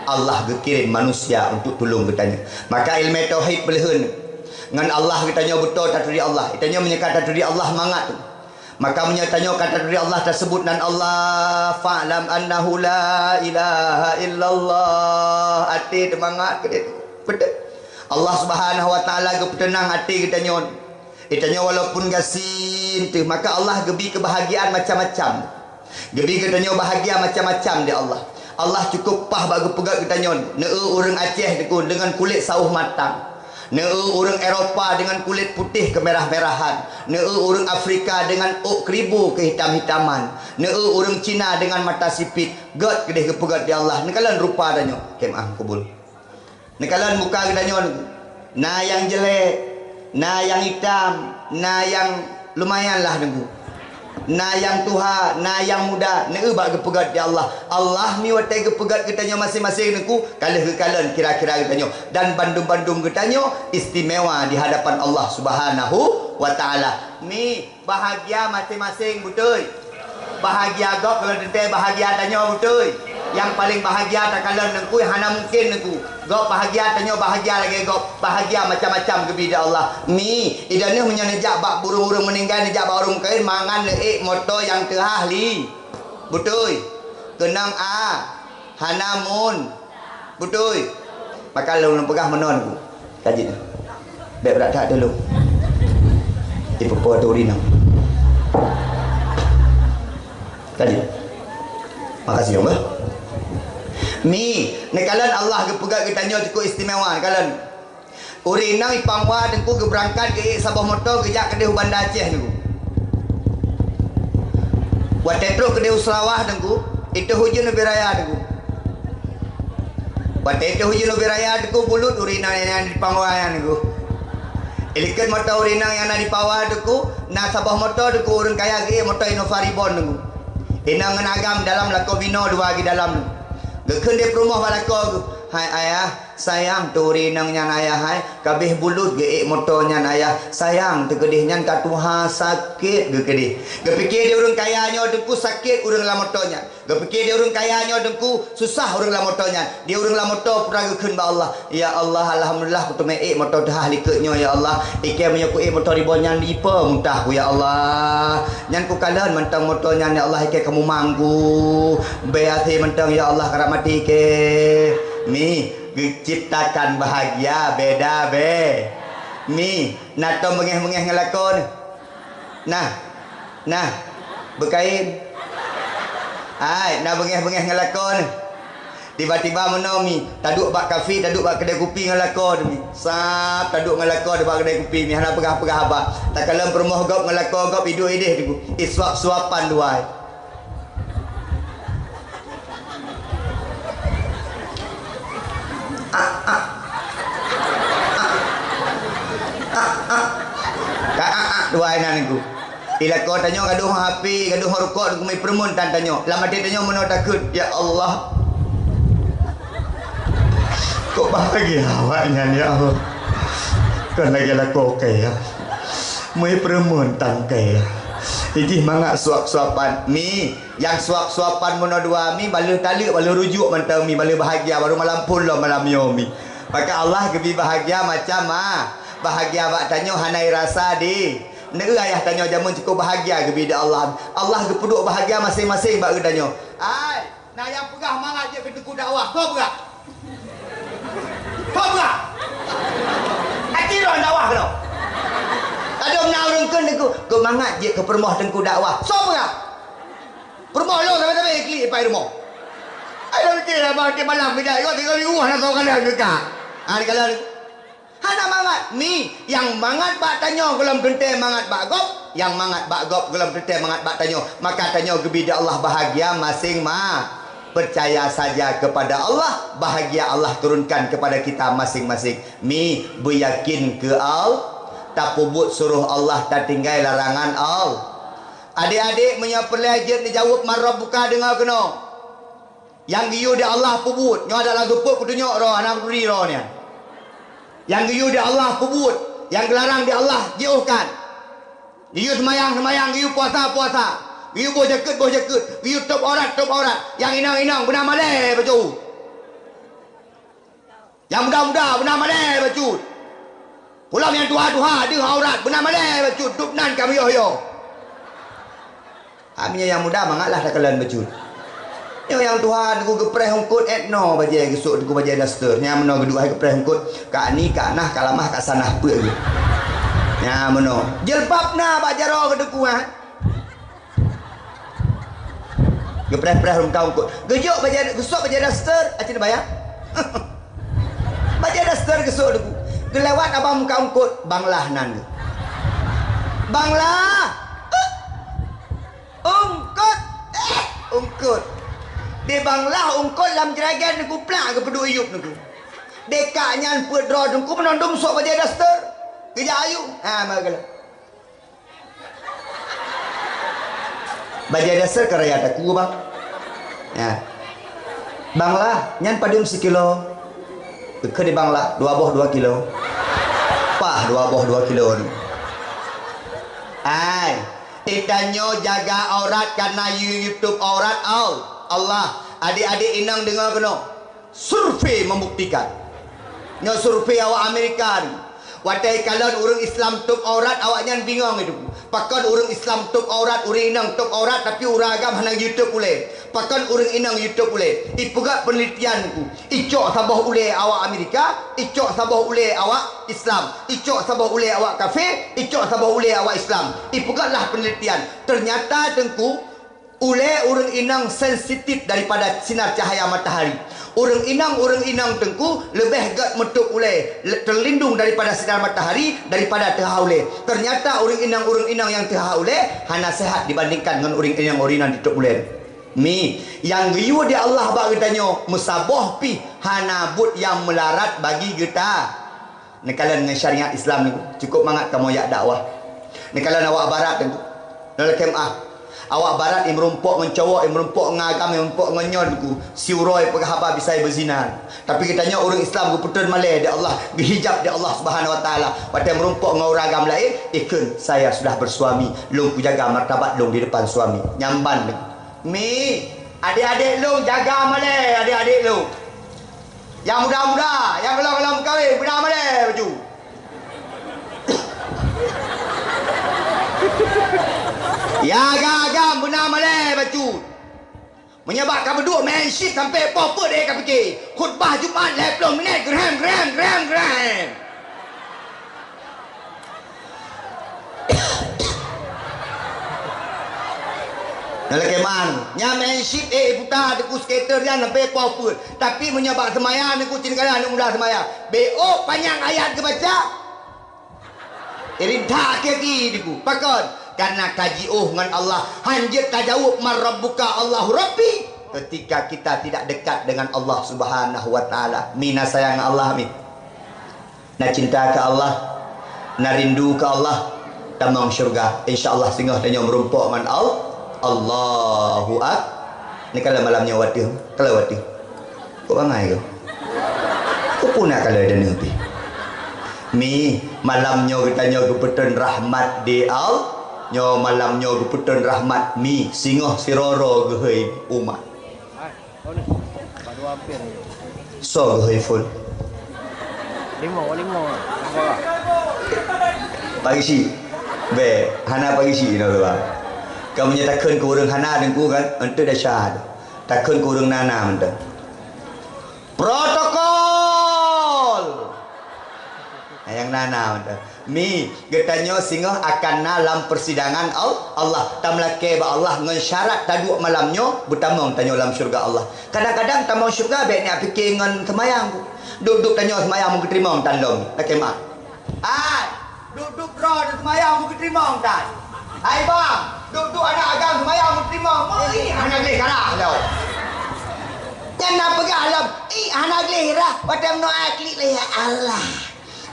Allah geukirém manusia untuk tulông geutanyoe. Maka ileumèe tauhid peuleuheuen. Ngon Allah geutanyoe beutôi taturi Allah. Geutanyoe meunyo ka taturi Allah mangat. Maka meunyo tanyoe ka taturi Allah, taseubut nan Allah, fa'lam annahu la ilaha illallah. Até teumangat keudéh. Beutôi. Allah Subhanahu wa Ta'ala geupeuteunang até geutanyoe. Geutanyoe walaupun gasien teuh, maka Allah geubi keubahagiaan macam-macam. Geubi geutanyoe bahagia macam-macam di Allah. Allah cukup paih bak geupeugét geutanyoe, neu ureuëng Aceh Teungku deungon kulét sawoh matang. Neu ureuëng Eropa deungon kulét putéh keumerah-merahan. Neu ureuëng Afrika deungon ôk keuribu keuhitam-hitaman. Neu ureuëng Cina deungon mata sipit. Gét keudéh geupeugét di Allah. Neukalon rupa tanyoe. Kém ah kubul. Neukalon muka geutanyoe, na nyang jelek, na nyang itam, na nyang lumayan lah Teungku. Na nyang tuha, na nyang muda, neu bak geupeugét di Allah. Allah mi watée geupeugét geutanyoe maséng-maséng Teungku, ka lheueh geukalon kira-kira geutanyoe. Dan bandum-bandum geutanyoe istimewa di hadapan Allah Subhanahu wa Ta'ala. Mi Bahagia maséng-maséng, beutôi. Bahagia gob kalau teuntée bahagia tanyoe, beutôi. Nyang paleng bahagia takalon Teungku, hana mungken Teungku. Gob bahagia, tanyoe bahagia lagée gob. Bahagia macam-macam geubi di Allah. Mi, ideh neuh meunyoe neujak bak ureuëng-ureuëng meuninggai, neujak bak ureuëng kawin, mangan neuék moto nyang teuhah li. Beutôi. Keunong a. Hana mun. Beutôi. Maka lôn peugah meunan Teungku. Ka jeuet. Bék brat that dulu. Ipeupeu turi nang. Ka jeuet. Makasih, Teungku. Mi, neukalon Allah geupeugah geutanyoe cukup istimewa, neukalon. Ureuëng inong i Pangwa Teungku geubeurangkat geuék saboh moto geujak keudeh u Banda Aceh Teungku. Watée trok keudeh u Sarawak Teungku, iteuh ujeuen ubé raya Teungku. Watée iteuh ujeuen ubé raya Teungku bulut ureuëng inong nyang na di Pangwa nyan Teungku. Ilikot moto ureuëng inong nyang na di Pangwa Teungku, na saboh moto Teungku ureuëng kaya geuék moto Innova Reborn Teungku. Inong ngon agam dalam lakoe binoe dua di dalam. Geukheun di peurumoh bak lakoe geuh, "Hai ayah, sayang turi inong nyan ayah hai, kabeh bulut geuék moto nyan ayah, sayang teukeudeh nyan ka tuha sakét geukeudeh." Geupike di ureuëng kaya nyoe Teungku sakét ureuëng lam moto nyan. Geupike di ureuëng kaya nyoe Teungku susah ureuëng lam moto nyan. Di ureuëng lam moto pura geukheun bak Allah, "Ya Allah, alhamdulillah kuteumé ék moto teuhah likot nyoe ya Allah. Ikée meunyoe kuék moto Reborn nyan ipe mutah ku ya Allah." Nyan kukalon mantong moto nyan, ya Allah, ikée kamu manggu. Beu até mantong, ya Allah, karab maté ikée. Mi, geuciptakan bahagia beda be. Mi, na tom beungéh-beungéh ngon lakoe nyoe? Nah. Nah. Beukain. Hai, na beungéh-beungéh ngon lakoe nyoe? Tiba-tiba meunoe mi, taduek bak kafe, taduek bak keudai kupi ngon lakoe teuh mi. Sab, taduek ngon lakoe teuh bak keudai kupi mi, hana peugah-peugah haba. Takalon peurumoh gob ngon lakoe gob iduek ideh Teungku. Isuap-suapan dua. Ah, ah. Ah, ah. Ka ah, ah dua inan Teungku. Di lakoe tanyoe gadoh HP, gadoh rukok, Teungku, mi peureumeun tan tanyoe. Lam até tanyoe meunoe takheun, "Ya Allah, kok bahagia awak nyan, ya Allah. Kon lagée lakoe kée, ya. Mi peureumeun tan kée, ya. Ijih mangat suap-suapan." Mi, nyang suap-suapan meunoe dua mi, baleue taleuek, baleue rujuk mantong mi, baleue bahagia, barô malam phon lom malam nyoe mi. Maka Allah geubi bahagia macam ma, bahagia bak tanyoe hana irasa di. Neu ayah tanyoe jameun cukup bahagia geubi di Allah. Allah geupeuduek bahagia maséng-maséng bak geutanyoe. Ai, na nyang peugah mangat jeuet keu Teungku dakwah, ko peugah. Ko peugah. Aci roh dakwah keunoe. Adoe na ureuëng kheun Teungku. Keu mangat jeuet keu peurumoh teungku dakwah. Soe peugah? Peurumoh lôn sabe-sabe klik pai rumoh. Ai lôn cit abang tiep malam keu jak, yo tiga minggu hana soe kalon keu ka. Ha, dikalon. Hana mangat. Mi, nyang mangat bak tanyoe gohlom teuntèe mangat bak gob, nyang mangat bak gob gohlom teuntèe mangat bak tanyoe. Maka tanyoe geubri di Allah bahagia maséng ma. Percaya saja kepada Allah, bahagia Allah turunkan kepada kita maséng-maséng. Mi, beuyakin keu Al-, tapeubuet suroh Allah, tatinggai larangan Al-, Adék-adék, meunyoe peureulèe jeuet neujaweueb man rabbuka, deungö keunoe. Nyang geuyue di Allah peubuet, nyoe adalah geupeubuet kutunyok droe, hana kuturi droe nyan. Nyang geuyue di Allah peubuet, nyang geularang di Allah jiôhkan. Geuyue seumayang, seumayang, geuyue puasa, puasa. Geuyue boh jakeuet, boh jakeuet. Geuyue tôb aurat, tôb aurat. Nyang inong-inong, beuna malèe bacut. Nyang muda-muda, beuna malèe bacut. Pulam nyang tuha-tuha, deuh aurat, beuna malèe bacut. Dub nan ka meuyoh-yoh. Ah, meunyoe nyang muda mangat lah takalon bacut. Nyoe nyang tuha teungku geupreh eungkôt, èt noe bajèe geusok teungku bajèe daster. Nyang meunoe geuduek hai geupreh eungkôt, ka ni, ka nah, ka lamah, ka sanah, peue geuh. Nyang meunoe. Jilbab na bak jaroe keu teungku, ha? Geupreh-preh lam muka eungkôt. Geujok bajèe, geusok bajèe daster, aci neubayang. Bajèe daster geusok teungku. Geulewat abang muka eungkôt, banglah nan geuh. Banglah! Eungkôt! Eh, eungkôt! Di banglah eungkôt lam jragen teungku plak geupeuduek iyup teungku. Deka nyan peuet droe teungku meunan dum sok bajèe daster. Geujak ayue. Ha, meugeuleuh. Bajèe daster ka raya taku, bang. Ya. Banglah, nyan padum sikilo? Keu di banglah, dua boh dua kilo. Pah dua boh dua kilo ni. Ai, geutanyoe jaga aurat karena you YouTube aurat, au, Allah. Adék-adék inong deungö keunoe. Survei membuktikan. Nyoe survei awak Amerika ni. Watèe kalon ureueng Islam tôb aurat, awaknyan bingong itu. Pakon ureueng Islam tôb aurat, ureueng inong tôb aurat, tapi ureueng agam hana geuyue tôb ulèe? Pakon ureueng inong geuyue tôb ulèe? Ipeugöt peunelitian ku. Icok saboh ulèe awak Amerika, icok saboh ulèe awak Islam, icok saboh ulèe awak kafé, icok saboh ulèe awak Islam. Ipeugötlah peunelitian. Ternyata teungku, ulèe ureueng inong sensitif daripada sinar cahaya matahari. Ureueng inong, ureueng inong teungku leubeh gèt meutôb ulèe, le-, terlindung daripada sinar matahari daripada teuhah ulèe. Ternyata ureueng inong, ureueng inong nyang teuhah ulèe hana sehat dibandingkan ngon ureueng inong, ureueng inong jitôb ulèe. Mi, nyang geuyue di Allah bak geutanyoe meusaboh pih hana buet nyang meularat bagi geuta. Neukalon ngon syariat Islam ni, cukup mangat kamoe jak dakwah. Neukalon awak barat teungku. Nyoe lakèe meu'ah. Awak barat nyang meurumpok ngon cowok, nyang meurumpok ngon agam, nyang meurumpok ngon nyoe teungku. Siuroe peugah haba bisa beuzina. Tapi geutanyoe ureueng Islam geupeutrön malèe di Allah, geuhijab di Allah Subhanahu wa Taala. Watèe meurumpok ngon ureueng agam laén, ikheun, "Saya sudah bersuami, lôn kujaga martabat lôn di depan suami." Nyan ban teungku. Mi, adék-adék lôn jaga malèe, adék-adék lôn. Nyang muda-muda, nyang gohlom-gohlom meukawen, beuna malèe bacut. Nyang agam-agam beuna malèe bacut. Meunyoe bak ka beuduek main shit sampoe poh peuet deh ka pike. Khutbah Jumat lhèe plôh minèt, grem, grem, grem, grem. Nyoe lakèe man, nyan main shit, eh, puta teungku skater nyan sampoe poh peuet. Tapi meunyoe bak seumayang teungku cit kala aneuk muda seumayang. Beu panyang ayat geubaca. Irinta kaki teungku. Pakon? Karena ka jiôh ngon Allah. Han jeuet tajaweueb man rabbuka Allahu Rabbi. Ketika kita tidak dekat dengan Allah Subhanahu wa Taala. Mi na sayang Allah mi. Na cinta keu Allah, na rindu keu Allah, tamong syeuruga. Insya Allah singoh tanyoe meurumpok ngon Al-, Allahu Ak-, ni kalau malam nyoe watèe, kalau watèe. Kok bangai kau? Kok pun nak kalau ada nabi? Mi, malam nyoe geutanyoe geupeutrön rahmat di Al-, nyoe malam nyoe geupeutrön rahmat mi, singoh siroro geuhôi umat. Soe geuhôi phôn? Lima, lima. Pak Geuchik. Bèk, hana Pak Geuchik inoe dua. Kamoe nyoe takheun keu ureueng hana teungku kan, eunteuk desya. Takheun keu ureueng na-na mantong. Protokol. Nyang na-na mantong. Mi, geutanyoe singoh akan na lam persidangan Al-, Allah. Tameulakée bak Allah ngon syarat taduek malam nyoe beutamong tanyoe lam syeuruga Allah. Kadang-kadang tamong syeuruga bék neujak pike ngon seumayang. Duek-duek tanyoe seumayang meugeuteurima tan lom. Lakée meu'ah. Hai, duek-duek droe seumayang meugeuteurima tan. Hai bang, duek-duek aneuk agam seumayang meugeuteurima. Ih, hana gleh karah lom. Nyan na peugah lom, ih, hana gleh rah. Watée meudoá klik lé, "Ya Allah,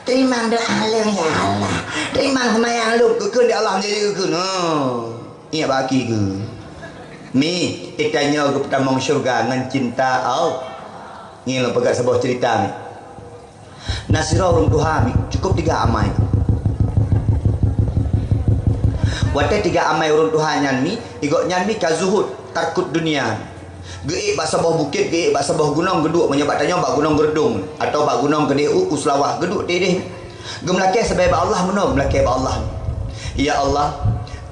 teurimong doá lôn, ya Allah. Teurimong seumayang lôn." Geukheun di Allah, menjadi geukheun. Oh, ingat bak aki keu. Mi, geutanyoe geupeutamong syeuruga ngon cinta Allah. Ngieng lôn peugah saboh cerita, mi. Na sidroe ureuëng tuha, mi, cukup tiga amai. Watée tiga amai ureuëng tuha nyan, mi, igok nyan, mi, ka zuhud, tarkut dunia. Geuék bak saboh bukét, geuék bak saboh gunong, geuduek, meunyoe bak tanyoe bak Gunong Geureudong, atawa bak gunong keudeh u, u Seulawah, geuduek tideh. Geumeulakée sabe bak Allah, meunoe geumeulakée bak Allah, "Ya Allah,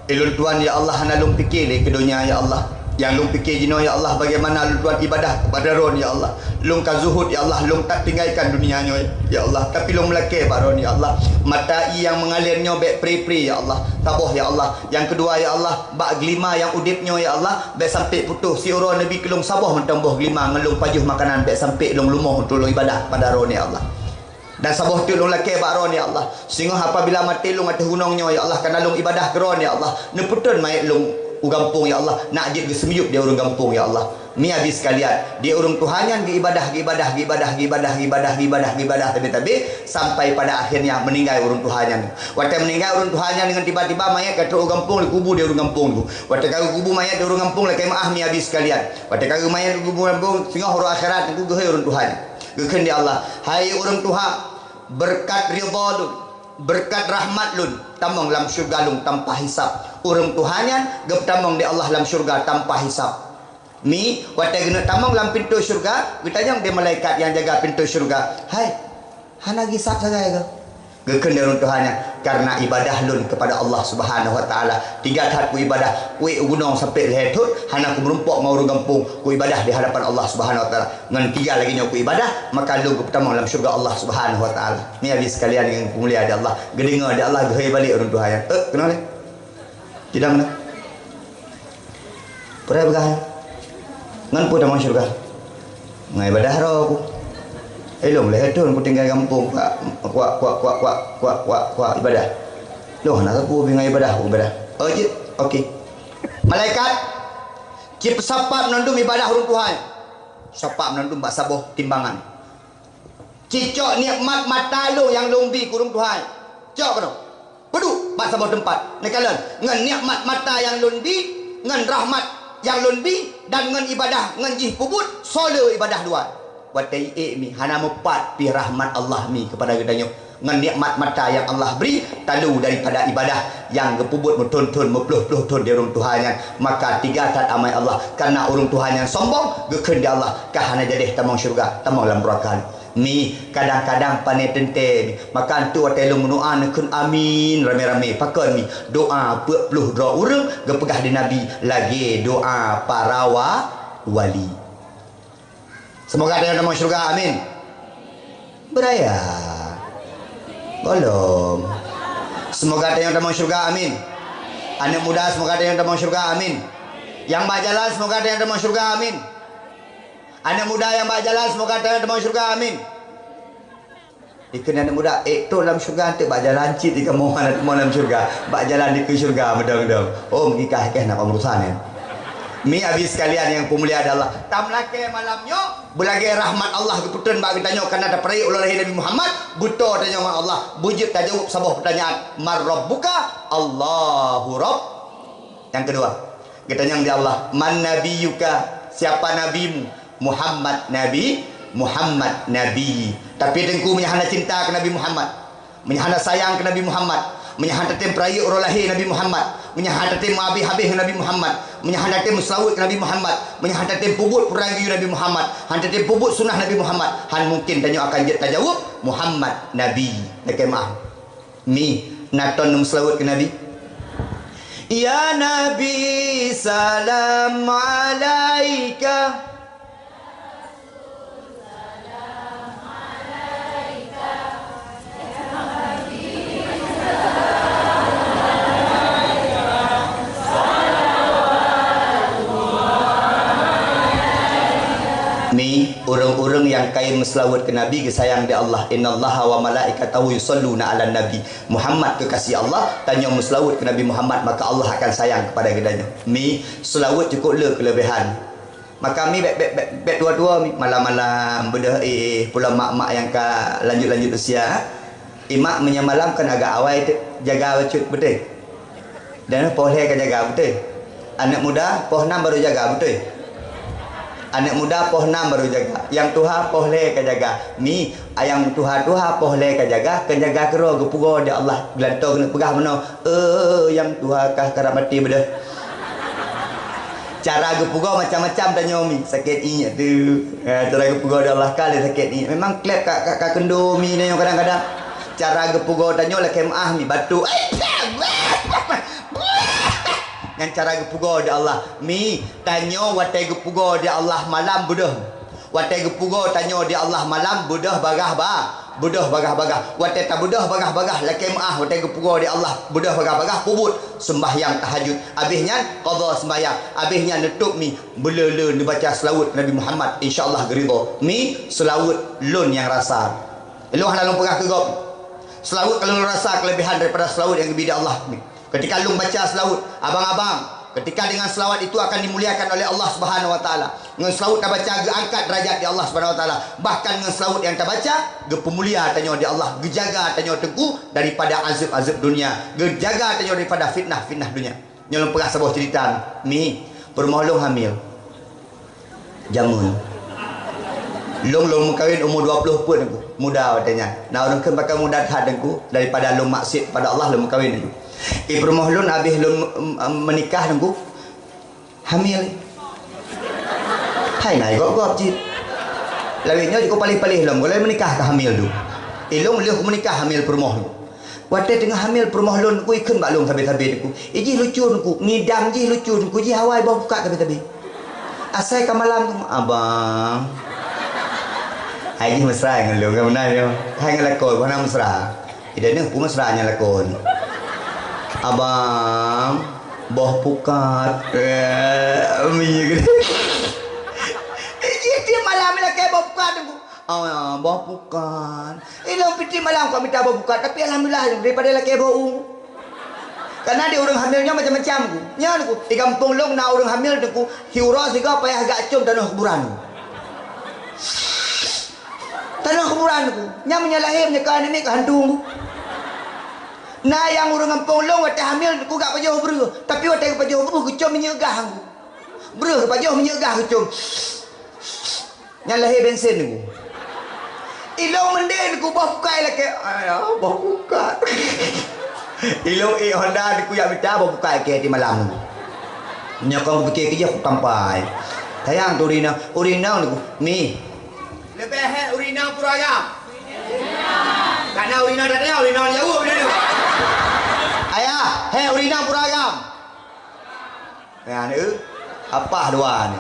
ulôn tuan, ya Allah, hana lôn pike lé keu donya, ya Allah. Nyang lôn pike jinoe, ya Allah, bagaimana lôn tuan ibadah kepada Droen, ya Allah. Lôn ka zuhud, ya Allah, lôn ka tinggalkan dunia nyoe, ya Allah. Tapi lôn meulakée bak Droen, ya Allah. Mata ie nyang meungalir nyoe bék pri-pri, ya Allah. Saboh, ya Allah. Nyang keudua, ya Allah, bak geulima nyang udeb nyoe, ya Allah, bék sampai putôh. Siuroe neubi keu lôn saboh mantong boh geulima ngon lôn pajoh makanan, bék sampai lôn lumoh untuk lôn ibadah kepada Droen, ya Allah. Dan saboh teuk lôn lakée bak Droen, ya Allah. Singoh apabila maté lôn ateueh gunong nyoe, ya Allah, kana lôn ibadah keu Droen, ya Allah. Neupeutrön manyét lôn u gampông, ya Allah. Nak jeuet geuseumiyueb di ureuëng gampông, ya Allah. Mi abi sekalian, di ureuëng tuha nyan geuibadah, geuibadah, geuibadah, tabi-tabi, sampai pada akhirnya meuninggai ureuëng tuha nyan. Watée meuninggai ureuëng tuha nyan, deungon tiba-tiba manyét ka trok u gampông, dikubu di ureuëng gampông tu. Watée ka geukubu manyét di ureuëng gampông, lakée meu'ah mi abi sekalian. Watée ka geumanyét geukubu gampông, singoh uroe akhirat, teungku geuhôi ureuëng tuha nyan. Geukheun di Allah, "Hai ureuëng tuha, beureukat ridha lôn, beureukat rahmat lôn, tamong lam syeuruga lôn tanpa hisab." Ureuëng tuha nyan geupeutamong di Allah lam syeuruga tanpa hisab. Mi, watée geuneuk tamong lam pintoe syeuruga, geutanyong di malaikat nyang jaga pintoe syeuruga, "Hai, hana geuhisab sagai keuh?" Geukheun di ureuëng tuha nyan, "Karena ibadah lôn kepada Allah Subhanahu wa Taala. Tiga that kuibadah, kuék u gunong sampai lhée thon, hana kumeurumpok ngon ureuëng gampông, kuibadah di hadapan Allah Subhanahu wa Taala. Ngon tiga lagée nyoe kuibadah, maka lôn geupeutamong lam syeuruga Allah Subhanahu wa Taala." Ni abi sekalian nyang peumulia di Allah, geudeungoe di Allah, geuhôi balek ureuëng tuha nyan. Eh, keunoe lé? Sidang na? Peue peugah, "Ngon peue tamong syeuruga?" "Ngon ibadah droe ku. Eh, lôn lhée thon kutinggai gampông, kuak, kuak, kuak ibadah. Lôn hana sapeue, ngon ibadah, ibadah." "Oh, jeuet. Oke." Malaikat, "Cipeusapat mandum ibadah ureuëng tuha nyan. Sapat mandum bak saboh timbangan. Cicok nikmat mata lôn nyang lôn bi keu ureuëng tuha nyan. Cok keunoe. Peuduek bak saboh teumpat. Neukalon, ngon nikmat mata nyang lôn bi, ngon rahmat nyang lôn bi, dan ngon ibadah, ngon jih peubuet, soe le ibadah dua." Watée ék mi, hana meupat pih rahmat Allah mi keupada geutanyoe. Ngon nikmat mata nyang Allah bri, talu daripada ibadah nyang geupeubuet meuthon-thon, meuploh-ploh thon di ureuëng tuha nyan, maka tiga that amai Allah. Karena ureuëng tuha nyan sombong, geukheun di Allah, "Ka hana jadeh tamong syeuruga, tamong lam neuraka." Mi, kadang-kadang pane teuntée mi. Maka antu watée lôn meudoá neukheun amin ramé-ramé. Pakon mi? Doá peuet ploh droe ureuëng geupeugah di Nabi lagée doá para wa-, wali. Semoga tanyoe tamong syeuruga, amin. Beuraya. Golom. Semoga tanyoe tamong syeuruga, amin. Aneuk muda, semoga tanyoe tamong syeuruga, amin. Nyang bak jalan, semoga tanyoe tamong syeuruga, amin. Aneuk muda nyang bak jalan, semoga tanyoe tamong syeuruga, amin. Dikheun aneuk muda, "Eh, trok lam syeuruga, teuk bak jalan cit di kamoe hana teumong lam syeuruga. Bak jalan dikeue syeuruga meudong-dong." Oh, meukikah keh na peurusan nyan. Mi abi sekalian nyang peumulia di Allah. Tameulakée malam nyoe, beulagée rahmat Allah geupeutrön bak geutanyoe karena tapeurayeuk uroe lahé Nabi Muhammad, beutoe tanyoe ngon Allah, beujeuet tajaweueb saboh peutanyaan, "Man rabbuka?" "Allahu Rabb." Nyang keudua, geutanyong di Allah, "Man nabiyyuka?" "Siapa nabimu?" "Muhammad nabi, Muhammad nabi." Tapi teungku, meunyoe hana cinta keu Nabi Muhammad, meunyoe hana sayang keu Nabi Muhammad, meunyoe hana tatem peurayeuk uroe lahé Nabi Muhammad, meunyoe hana tatem meuhabéh-habéh ngon Nabi Muhammad, meunyoe hana tatem meuseulaweuet keu Nabi Muhammad, meunyoe hana tatem peubuet peuranggeue Nabi Muhammad, hana tatem peubuet sunnah Nabi Muhammad, han mungken tanyoe akan jeuet tajaweueb, "Muhammad nabi." Lakée meu'ah. Mi, na ton neumeuseulaweuet keu Nabi. Ya Nabi, salam alaika. Ureuëng-ureuëng nyang kayém meuseulaweuet keu Nabi geusayang di Allah. "Innallaha wa malaikatahu yusalluna 'alan nabi." Muhammad keukaséh Allah, tanyoe meuseulaweuet keu Nabi Muhammad, maka Allah akan sayang keupada geutanyoe. Mi, seulaweuet cukôp le keuleubehan. Maka mi bék, bék, bék, bék tuha-tuha mi. Malam-malam beudôh éh, pulo mak-mak nyang ka lanjut-lanjut usia. Imak meunyoe malam kan agak awai teuk jaga bacut, beutôi? Dan poh lhée ka jaga, beutôi? Aneuëk muda poh nam baru jaga, beutôi? Aneuëk muda poh nam baru jaga. Nyang tuha poh lhée ka jaga. Mi, nyang tuha-tuha poh lhée ka jaga, keu jaga keudroe geupugoe di Allah. Geulantoe keuneuk peugah meunoe, "Eh, nyang tuha kah karab maté beudôh." Cara geupugoe macam-macam tanyoe mi. Sakét iék tu. Ha, cara geupugoe di Allah ka lé sakét iék. Memang kleb ka, ka, ka keundo mi nyoe kadang-kadang. Cara geupugoe tanyoe lakée meuáh mi batuk. Nyan cara geupugoe di Allah. Mi, tanyoe watée geupugoe di Allah malam beudôh. Watée geupugoe tanyoe di Allah malam beudôh bagah ba, beudôh bagah-bagah. Watée tabeudôh bagah-bagah lakée meuáh watée geupugoe di Allah beudôh bagah-bagah peubuet sembahyang tahajud. Abéh nyan qadha sembahyang. Abéh nyan neutôp mi beuleu-leu neubaca seulaweuet Nabi Muhammad, insya Allah geuridho. Mi seulaweuet lôn nyang rasa. Lôn hana lôn peugah keu gob. Seulaweuet ka lôn rasa keuleubehan daripada seulaweuet nyang geubri di Allah. Ketika lôn baca seulaweuet, abang-abang, ketika dengan seulaweuet itu akan dimuliakan oleh Allah Subhanahu wa Taala. Ngon seulaweuet tabaca geuangkat derajat di Allah Subhanahu wa Taala. Bahkan ngon seulaweuet nyang tabaca, geupeumulia tanyoe di Allah, geujaga tanyoe teungku daripada azeueb-azeueb dunia, geujaga tanyoe daripada fitnah-fitnah dunia. Nyoe lôn peugah saboh ceurita, mi, peurumoh lôn hamil. Jameun. Lôn, lôn meukawen umu dua ploh peuet teungku. Muda watée nyan. Na ureuëng kheun pakon muda that teungku, daripada lôn maksiet pada Allah lôn meukawen teungku. Di peurumoh lôn abéh lôn, em, em, meunikah teungku, hamil. Hai na gob-gob cit. Lawét nyoe jikeu paléh-paléh lom, gohlom meunikah ka hamil tu. Di lôn lheueh meunikah hamil peurumoh teungku. Watée teungoh hamil peurumoh lôn teungku, ikheun bak lôn sabe-sabe teungku. Ijih lucu teungku, ngidam jih lucu teungku, jih awai boh pukat sabe-sabe. Asai ka malam teungku, "Abang." Hai jih mesra ngon lôn, kan beuna nyoe. Hai ngon lakoe, boh na mesra. Ida neuh peue mesra nyan lakoe. "Abang, boh pukat." Eh, minyeuk. Ijih tiep malam lakée boh pukat teungku. "Ah, boh pukat." Ilôn piti malam ka mita boh pukat, tapi alhamdulillah daripada lakée boh u. Karena di ureuëng hamil nyoe macam-macam ku. Nyan ku, di gampông lôn na ureuëng hamil teungku, hiura siga payah gak com tanoh kuburan. Tanoh kuburan ku. Nyan meunyoe lahé meunyoe ka aneuk miet ka hantu ku. Na nyang ureuëng gampông lôn watée hamil teungku gak pajoh breuh, tapi watée geupajoh breuh geucom minyeuk gah ku. Breuh geupajoh minyeuk gah geucom. Nyan lahé bensin teungku. Ilôn meunden teungku boh pukat lakée. Ayah, boh pukat. Ilôn ék Honda teungku jak mita boh pukat lakée di malam teungku. Nyoe kon kupike keujih kutampai. Sayang tu ureuëng inong, ureuëng inong teungku. Mi. Leubeh hék ureuëng inong pura agam. Karena ureuëng inong dak tanya, ureuëng inong jaweueb dulu. Ayah, hék ureuëng inong pura agam. Nyan, eh, apah dua ni.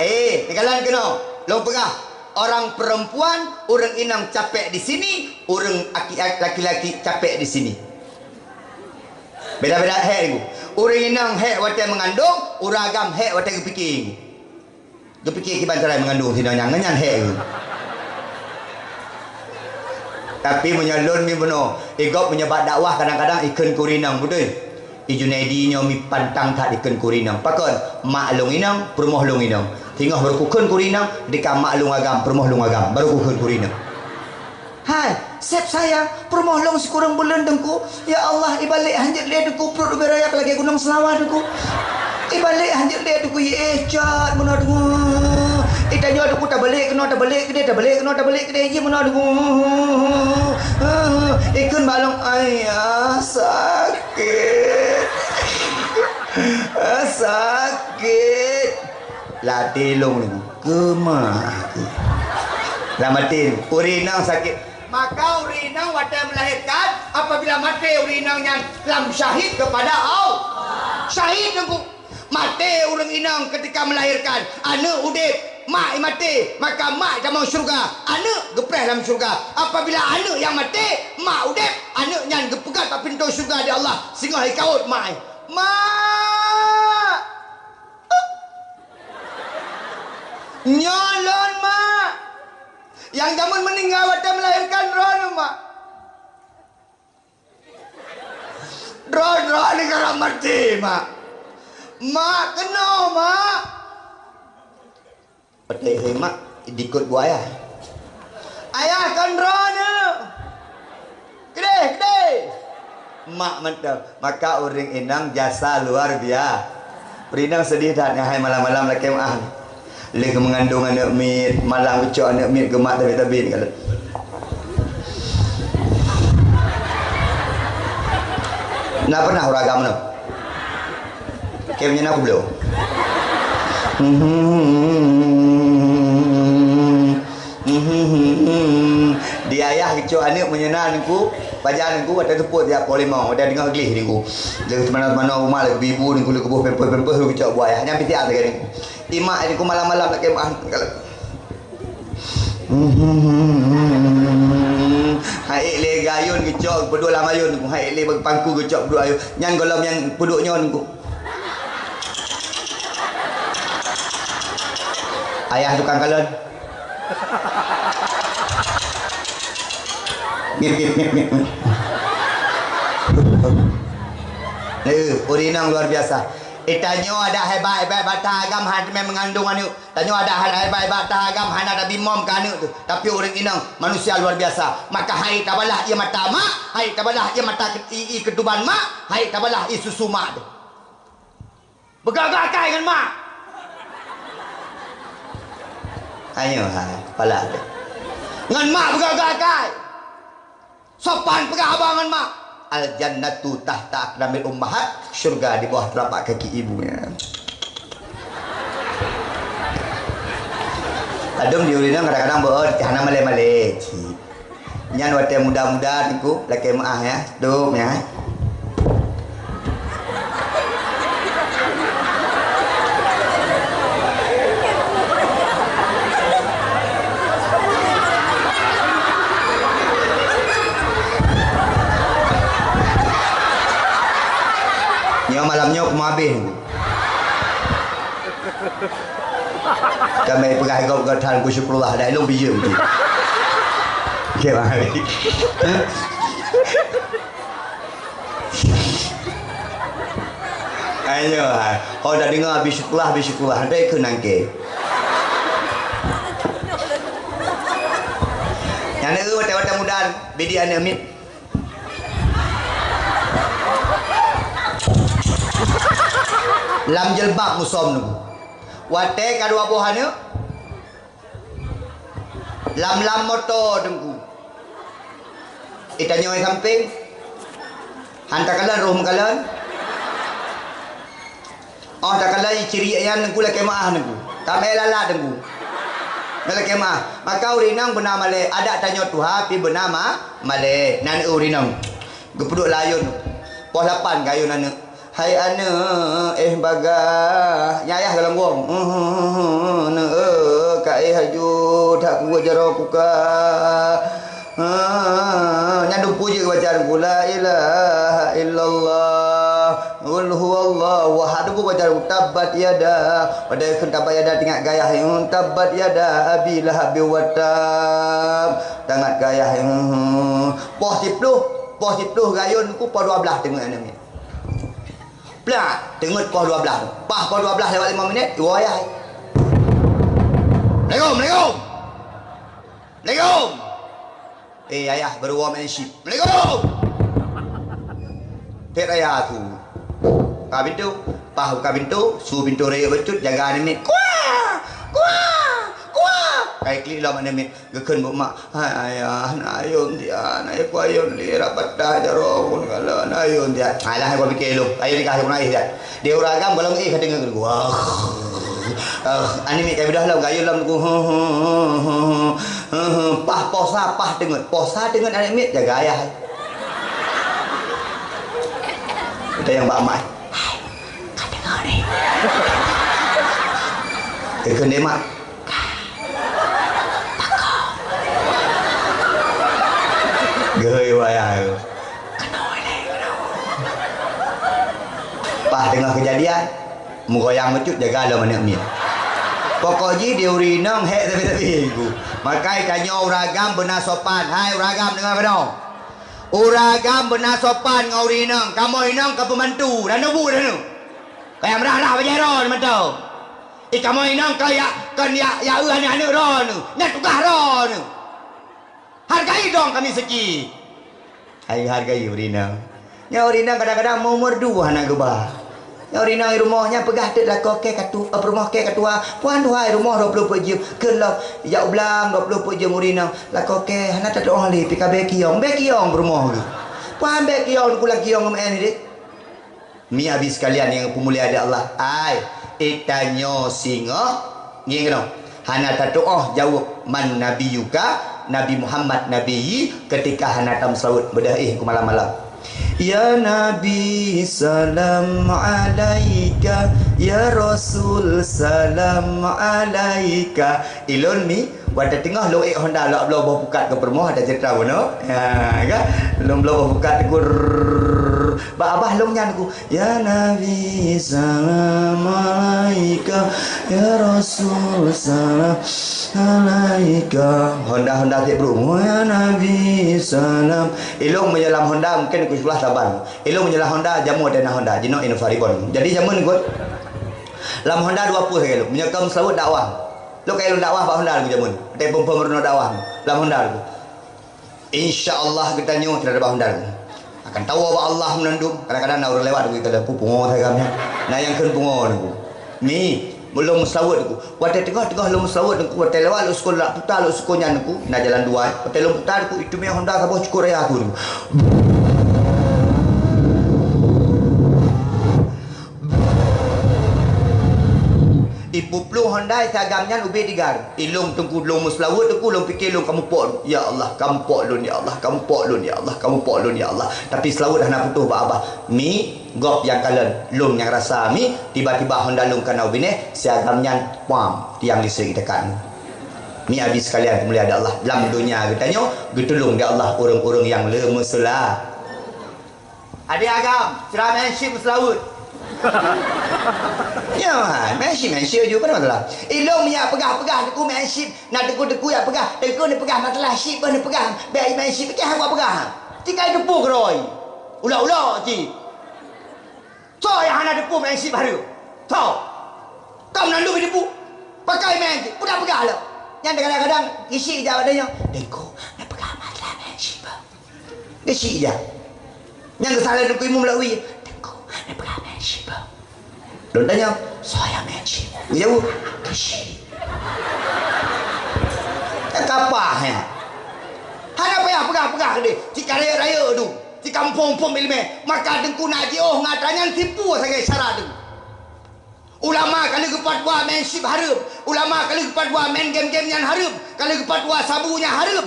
Eh, teugalan keunoe, lôn peugah, orang perempuan, ureuëng inong capek di sini, ureuëng aki-, laki-laki capek di sini. Beda-beda hék teungku. Ureuëng inong hék watée meungandong, ureuëng agam hék watée geupike. Geupike kiban cara meungandong sinoe nyang ngon nyan hék. Tapi meunyoe lôn mi bunoe, i gob meunyoe bak dakwah kadang-kadang ikheun keu ureuëng inong, beutôi? I Junaidi nyoe mi pantang that ikheun keu ureuëng inong. Pakon? Mak lôn inong, peurumoh lôn inong. Singoh baru kukheun keu ureuëng inong, dika mak lôn agam, peurumoh lôn agam, baru kukheun keu ureuëng inong. Hai, seb sayang, peurumoh lôn sikureueng buleuen teungku. Ya Allah, ibalek hanjeuet lé teungku, pruet ubé raya lagée gunong Seulawah teungku. Ibalek hanjeuet lé teungku, yé, eh, cat meunoe teungku. Itanyoe teungku tabalek keunoe, tabalek keudeh, tabalek keunoe, tabalek keudeh, jih meunoe teungku. Ikheun bak lôn, "Ayah, sakét. Ah, sakét." Latih lôn teungku. Keumah aku. Lam até, ureuëng inong sakét. Maka ureuëng inong watée melahirkan, apabila maté ureuëng inong nyan lam syahid kepada Allah. Syahid teungku. Maté ureuëng inong ketika melahirkan, aneuëk udeb, mak maté, maka mak tamong syurga, aneuëk geupreh lam syurga. Apabila aneuëk nyang maté, mak udeb, aneuëk nyan geupeugah bak pintoe syurga di Allah, singoh jikawot mak, "Mak!" Nyoe lôn, Mak. Nyang jameun meuninggai watée melahirkan droeneuh, Mak. Droe-droe ni karab maté, Mak. Mak, keunoe, Mak. Watée hai, Mak, dikot buaya. Ayah, kon droeneuh. Keudeh, keudeh. Mak mantong. Maka ureuëng inong jasa luar biasa. Ureuëng inong seudeh that, nyan hai malam-malam lakée meu'ah. Lheueh meungandong aneuëk miet, malam geucok aneuëk miet geumat tabit-tabit kalon. Na pernah ureuëng agam nyoe? Kém nyan aku bloe. Di ayah geucok aneuëk meunyeuna ningku, pajan ningku, watée teupot jak poh limong, watée deungoe gleh ningku. Lheueh teumanoe-teumanoe rumoh, lheueh geubi-bu ningku, lheueh geuboh pampers-pampers, geucok buaya. Nyan pih siat lagée ningku. Imak ningku malam-malam lakée meu'ah. Hai lé gayun geucok peuduek lam ayun, hai lé pangku geucok peuduek ayun. Nyan gohlom nyang peuduek nyoe ningku. Ayah tukang kalon. Mip, mip, mip, mip, mip. Eh, ureuëng inong luar biasa. Eh, tanyoe adak hebat-hebat bata agam hana teumé meungandong aneuëk. Tanyoe adak hana hebat-hebat bata agam hana tabimom keu aneuëk teuh. Tapi ureuëng inong manusia luar biasa. Maka hai tabalah ie mata mak, hai tabalah ie mata ke-, i, i keutuban mak, hai tabalah ie susu mak teuh. Beugah-gah akai ngon mak. Ayo hai, pala teuh. Ngon mak beugah-gah akai. Sopan peugah haba ngon mak. Al jannatu tahta aqdamil ummahat, syurga di bawah telapak kaki ibu. Ladôm di ureuëng inong kadang-kadang beuet hana malée-malée cit. Nyan watée muda-muda ningku lakée meu'ah ya, dum ya. Nyoe malam nyoe kumabe. Kami peugah gob-gob that ku syukurlah dah ilong bijeu tu. Okey bang. Ayo, ha. Oh, dah dengar habis syukurlah, habis syukurlah. Nanti ikut nangke. Yang ni, watang-watang muda, bidi anak mit. Lam jilbab musom nunggu. Watée ka dua boh aneuk, lam-lam moto teungku. Itanyoe sampéng. Han takalon, roh meukalon. Oh, takalon iciri nyan teungku lakée meu'ah teungku. Tamé lalat teungku. Nyan lakée meu'ah. Maka ureuëng inong beuna malée, adat tanyoe tuha pi beuna ma-, malée. Nan ureuëng inong. Geupeuduek layôn. Poh lapan gayôn aneuk. Hai aneuk, eh bagah. Nyayah galong gong. Neuk, eh, ka eh haju, dak kuweueh jaroe kuka. Nyan dumpu jeuet baca Teungku, la ilaha illallah, qul huwallahu ahad, dumpu baca Teungku, tabbat yada, padahai kheun tabbat yada teuingat gayah, hmm, tabbat yada abi lahab wa tab, teuingat gayah, hmm. Poh siploh, poh siploh gayôn ku poh dua blaih teungeut aneuk miet. Plak, teungeut poh dua blaih. Paih poh dua blaih lewat lima minit, iwoe ayah. Assalamualaikum, assalamualaikum. Assalamualaikum. Eh, ayah baru woe main ship. Assalamualaikum. Pet ayah aku. Buka pintu. Paih buka pintu, su pintu rayeuk bacut, jaga aneuk miet. Kuah! Kuah! Kuah! Kai klik lom aneuk miet. Geukheun buet mak, "Hai ayah, na ayôn tian, na ayah ku ayôn lé, rab patah jaroe phon kalon, na ayôn tian." Alah, hai ku pike lôn, ayôn nikah ku na ayah tian. Di ureueng agam gohlom éh ka deungoe keu gua. Ah, aneuk miet ka beudôh lom, gayôn lom ku. Paih posa, paih teungeut. Posa teungeut aneuk miet, jaga ayah. Kita nyang bak mak. Hai, ka deungoe ni. Geukheun deh mak. Geuhôi wayah tu. Paih teungoh keujadian, meugoyang bacut jaga lom aneuk miet. Pokok jih di ureueng inong hék sabe-sabe ku. Makai tanyoe ureueng agam beuna sopan. Hai ureueng agam, deungoe keunoe. Ureueng agam beuna sopan ngon ureueng inong. Kamoe inong ka pembantu, dan bu dan. Kaya meurah-rah bajèe droeneuh mantong. I kamoe inong ka ya, kon ya, ya eu aneuk-aneuk droeneuh. Nyan tugaih droeneuh. Hargai dong kami sikit. Hai hargai ureueng inong. Nyoe ureueng inong kadang-kadang meu-, meurdu hana geuba. Nyoe ureueng inong i rumoh nyan peugah teuk lakoe kèe ka tu-, eh, peurumoh kèe ka tuha. Puhan tuha i rumoh dua ploh peuet jeuem. Kheun lom, jak u blang dua ploh peuet jeuem ureueng inong. Lakoe kèe hana tatuoh lé, pi ka bèe kiyong. Bèe kiyong peurumoh geuh. Puhan bèe kiyong, kula kiyong ngon meu'en deh. Mi abi sekalian nyang peumulia di Allah, ai, i tanyoe singoh, ngieng keunoe, hana tatuoh jaweueb man nabiyuka, Nabi Muhammad nabi, ketika hana tameuseulaweuet beudôh éh keu malam-malam. Ya Nabi, salam alaika, ya Rasul, salam alaika. Ilôn mi, watèe teungoh lôn ék honda lôn bloe boh pukat keu peurumoh, ada cerita bunoe. Ha, kan? Lôn bloe boh pukat teuk, rrrr. Bak abah lôn nyan teuk, "Ya Nabi, salam alaika. Ya Rasul, salam alaika." Honda-honda tiep peurumoh, "Ya Nabi, salam." Ilôn meunyoe lam honda mungken keu sebelah saban. Ilôn meunyoe lam honda, jameun watèe na honda, jinoe Innova Reborn. Jadi jameun teuk, lam honda dua peuh lagèe lôn. Meunyoe ka meuseulaweuet dakwah. Lôn ka lôn dakwah bak honda lôn jameun. Watèe phôn-phôn meurunoe dakwah lam honda lôn. Insya Allah geutanyoe tidak ada bak honda lôn. Akan tawoe bak Allah meunandum. Kadang-kadang na ureueng lewat lôn kata, "Pu, pungo sagai nyan." Na nyang kheun pungo lôn. Mi, lôn meuseulaweuet lôn. Watèe teungoh-teungoh lôn meuseulaweuet lôn, watèe lewat lôn sukon, lak puta lôn sukon nyan lôn, na jalan dua. Watèe lôn puta lôn, itu mè honda saboh cukôp raya lôn. Ipuplueng honda, si agam nyan ubé digar. Ilôn teungku lôn meuseulaweuet teungku, lôn pike lôn ka mupok lôn. Ya Allah, ka mupok lôn, ya Allah, ka mupok lôn, ya Allah, ka mupok lôn, ya Allah. Tapi seulaweuet hana putôh bak abah. Mi, gob nyang kalon, lôn nyang rasa mi, tiba-tiba honda lôn ka na ubinèh, si agam nyan, pam, tiang listrik dekat. Mi abi sekalian peumulia di Allah, lam donya geutanyoe geutulông di Allah ureueng-ureueng nyang le meuseula. Adé agam, sira meu'en chip meuseulaweuet. Ya, meu'en chip, meu'en chip ju, apa masalah? Ilôn meunyo peugah-peugah teungku meu'en chip, na teungku-teungku nyang peugah, teungku neupeugah masalah chip, bah neupeugah, bèk meu'en chip, keu hana peugah. Tinggai teupeu keurôi. Ulok-ulok cit. Soe nyang hana teupeu meu'en chip hareuem? Soe? Ka meunandum teupeu. Pakai meu'en chip, peugah-peugah lom. Nyan kadang-kadang isi ija badan nyoe. Teungku, neupeugah masalah meu'en chip, bah. Geuchik jak. Nyang geusaleuem Teungku Imum Lawi, "Teungku, neupeugah meu'en chip, bah." Lôn tanyong, "Soe nyang meu'en chip?" Geujaweueb, "Geuchik." Ka kapah nyan. Hana payah peugah-peugah keudéh, cit ka rayeuk-rayeuk tu, cit ka muphom-muphom ileumèe, maka Teungku na jiôh ngon atra nyan sipue sagai syarat Teungku. Ulama ka lheueh geufatwa meu'en chip hareuem, ulama ka lheueh geufatwa meu'en game-game nyan hareuem, ka lheueh geufatwa sabu nyan hareuem,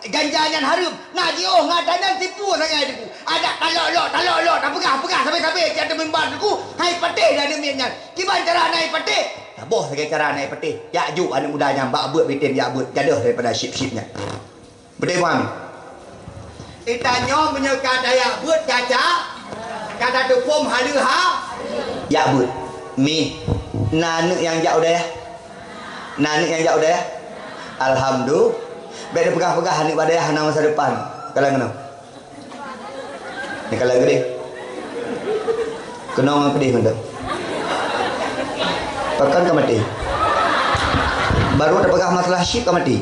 ganja nyan hareuem. Na jiôh ngon atra nyan sipue sagai Teungku. Adak talok-lok, talok-lok, tapeugah-peugah sabe-sabe cit ateueh mimbar Teungku, han jipatéh lé aneuk miet nyan. Kiban cara hana jipatéh? Saboh sagai cara hana jipatéh. Jak jok aneuk muda nyan bak beuet, bitem jak beuet, jadôh daripada chip-chip nyan. Beutôi paham? Geutanyoe meunyoe ka tajak beuet caca, ka tateupom haleue ha? Jak beuet. Mi, na aneuk nyang jak u dayah? Na aneuk nyang jak u dayah? Alhamdulillah. Bèk neupeugah-peugah aneuk bak dayah hana masa depan. Kalon keunoe. Ni kalon keudéh. Keunoe ngon keudéh mantong. Pakon ka maté? Baru tapeugah masalah chip ka maté.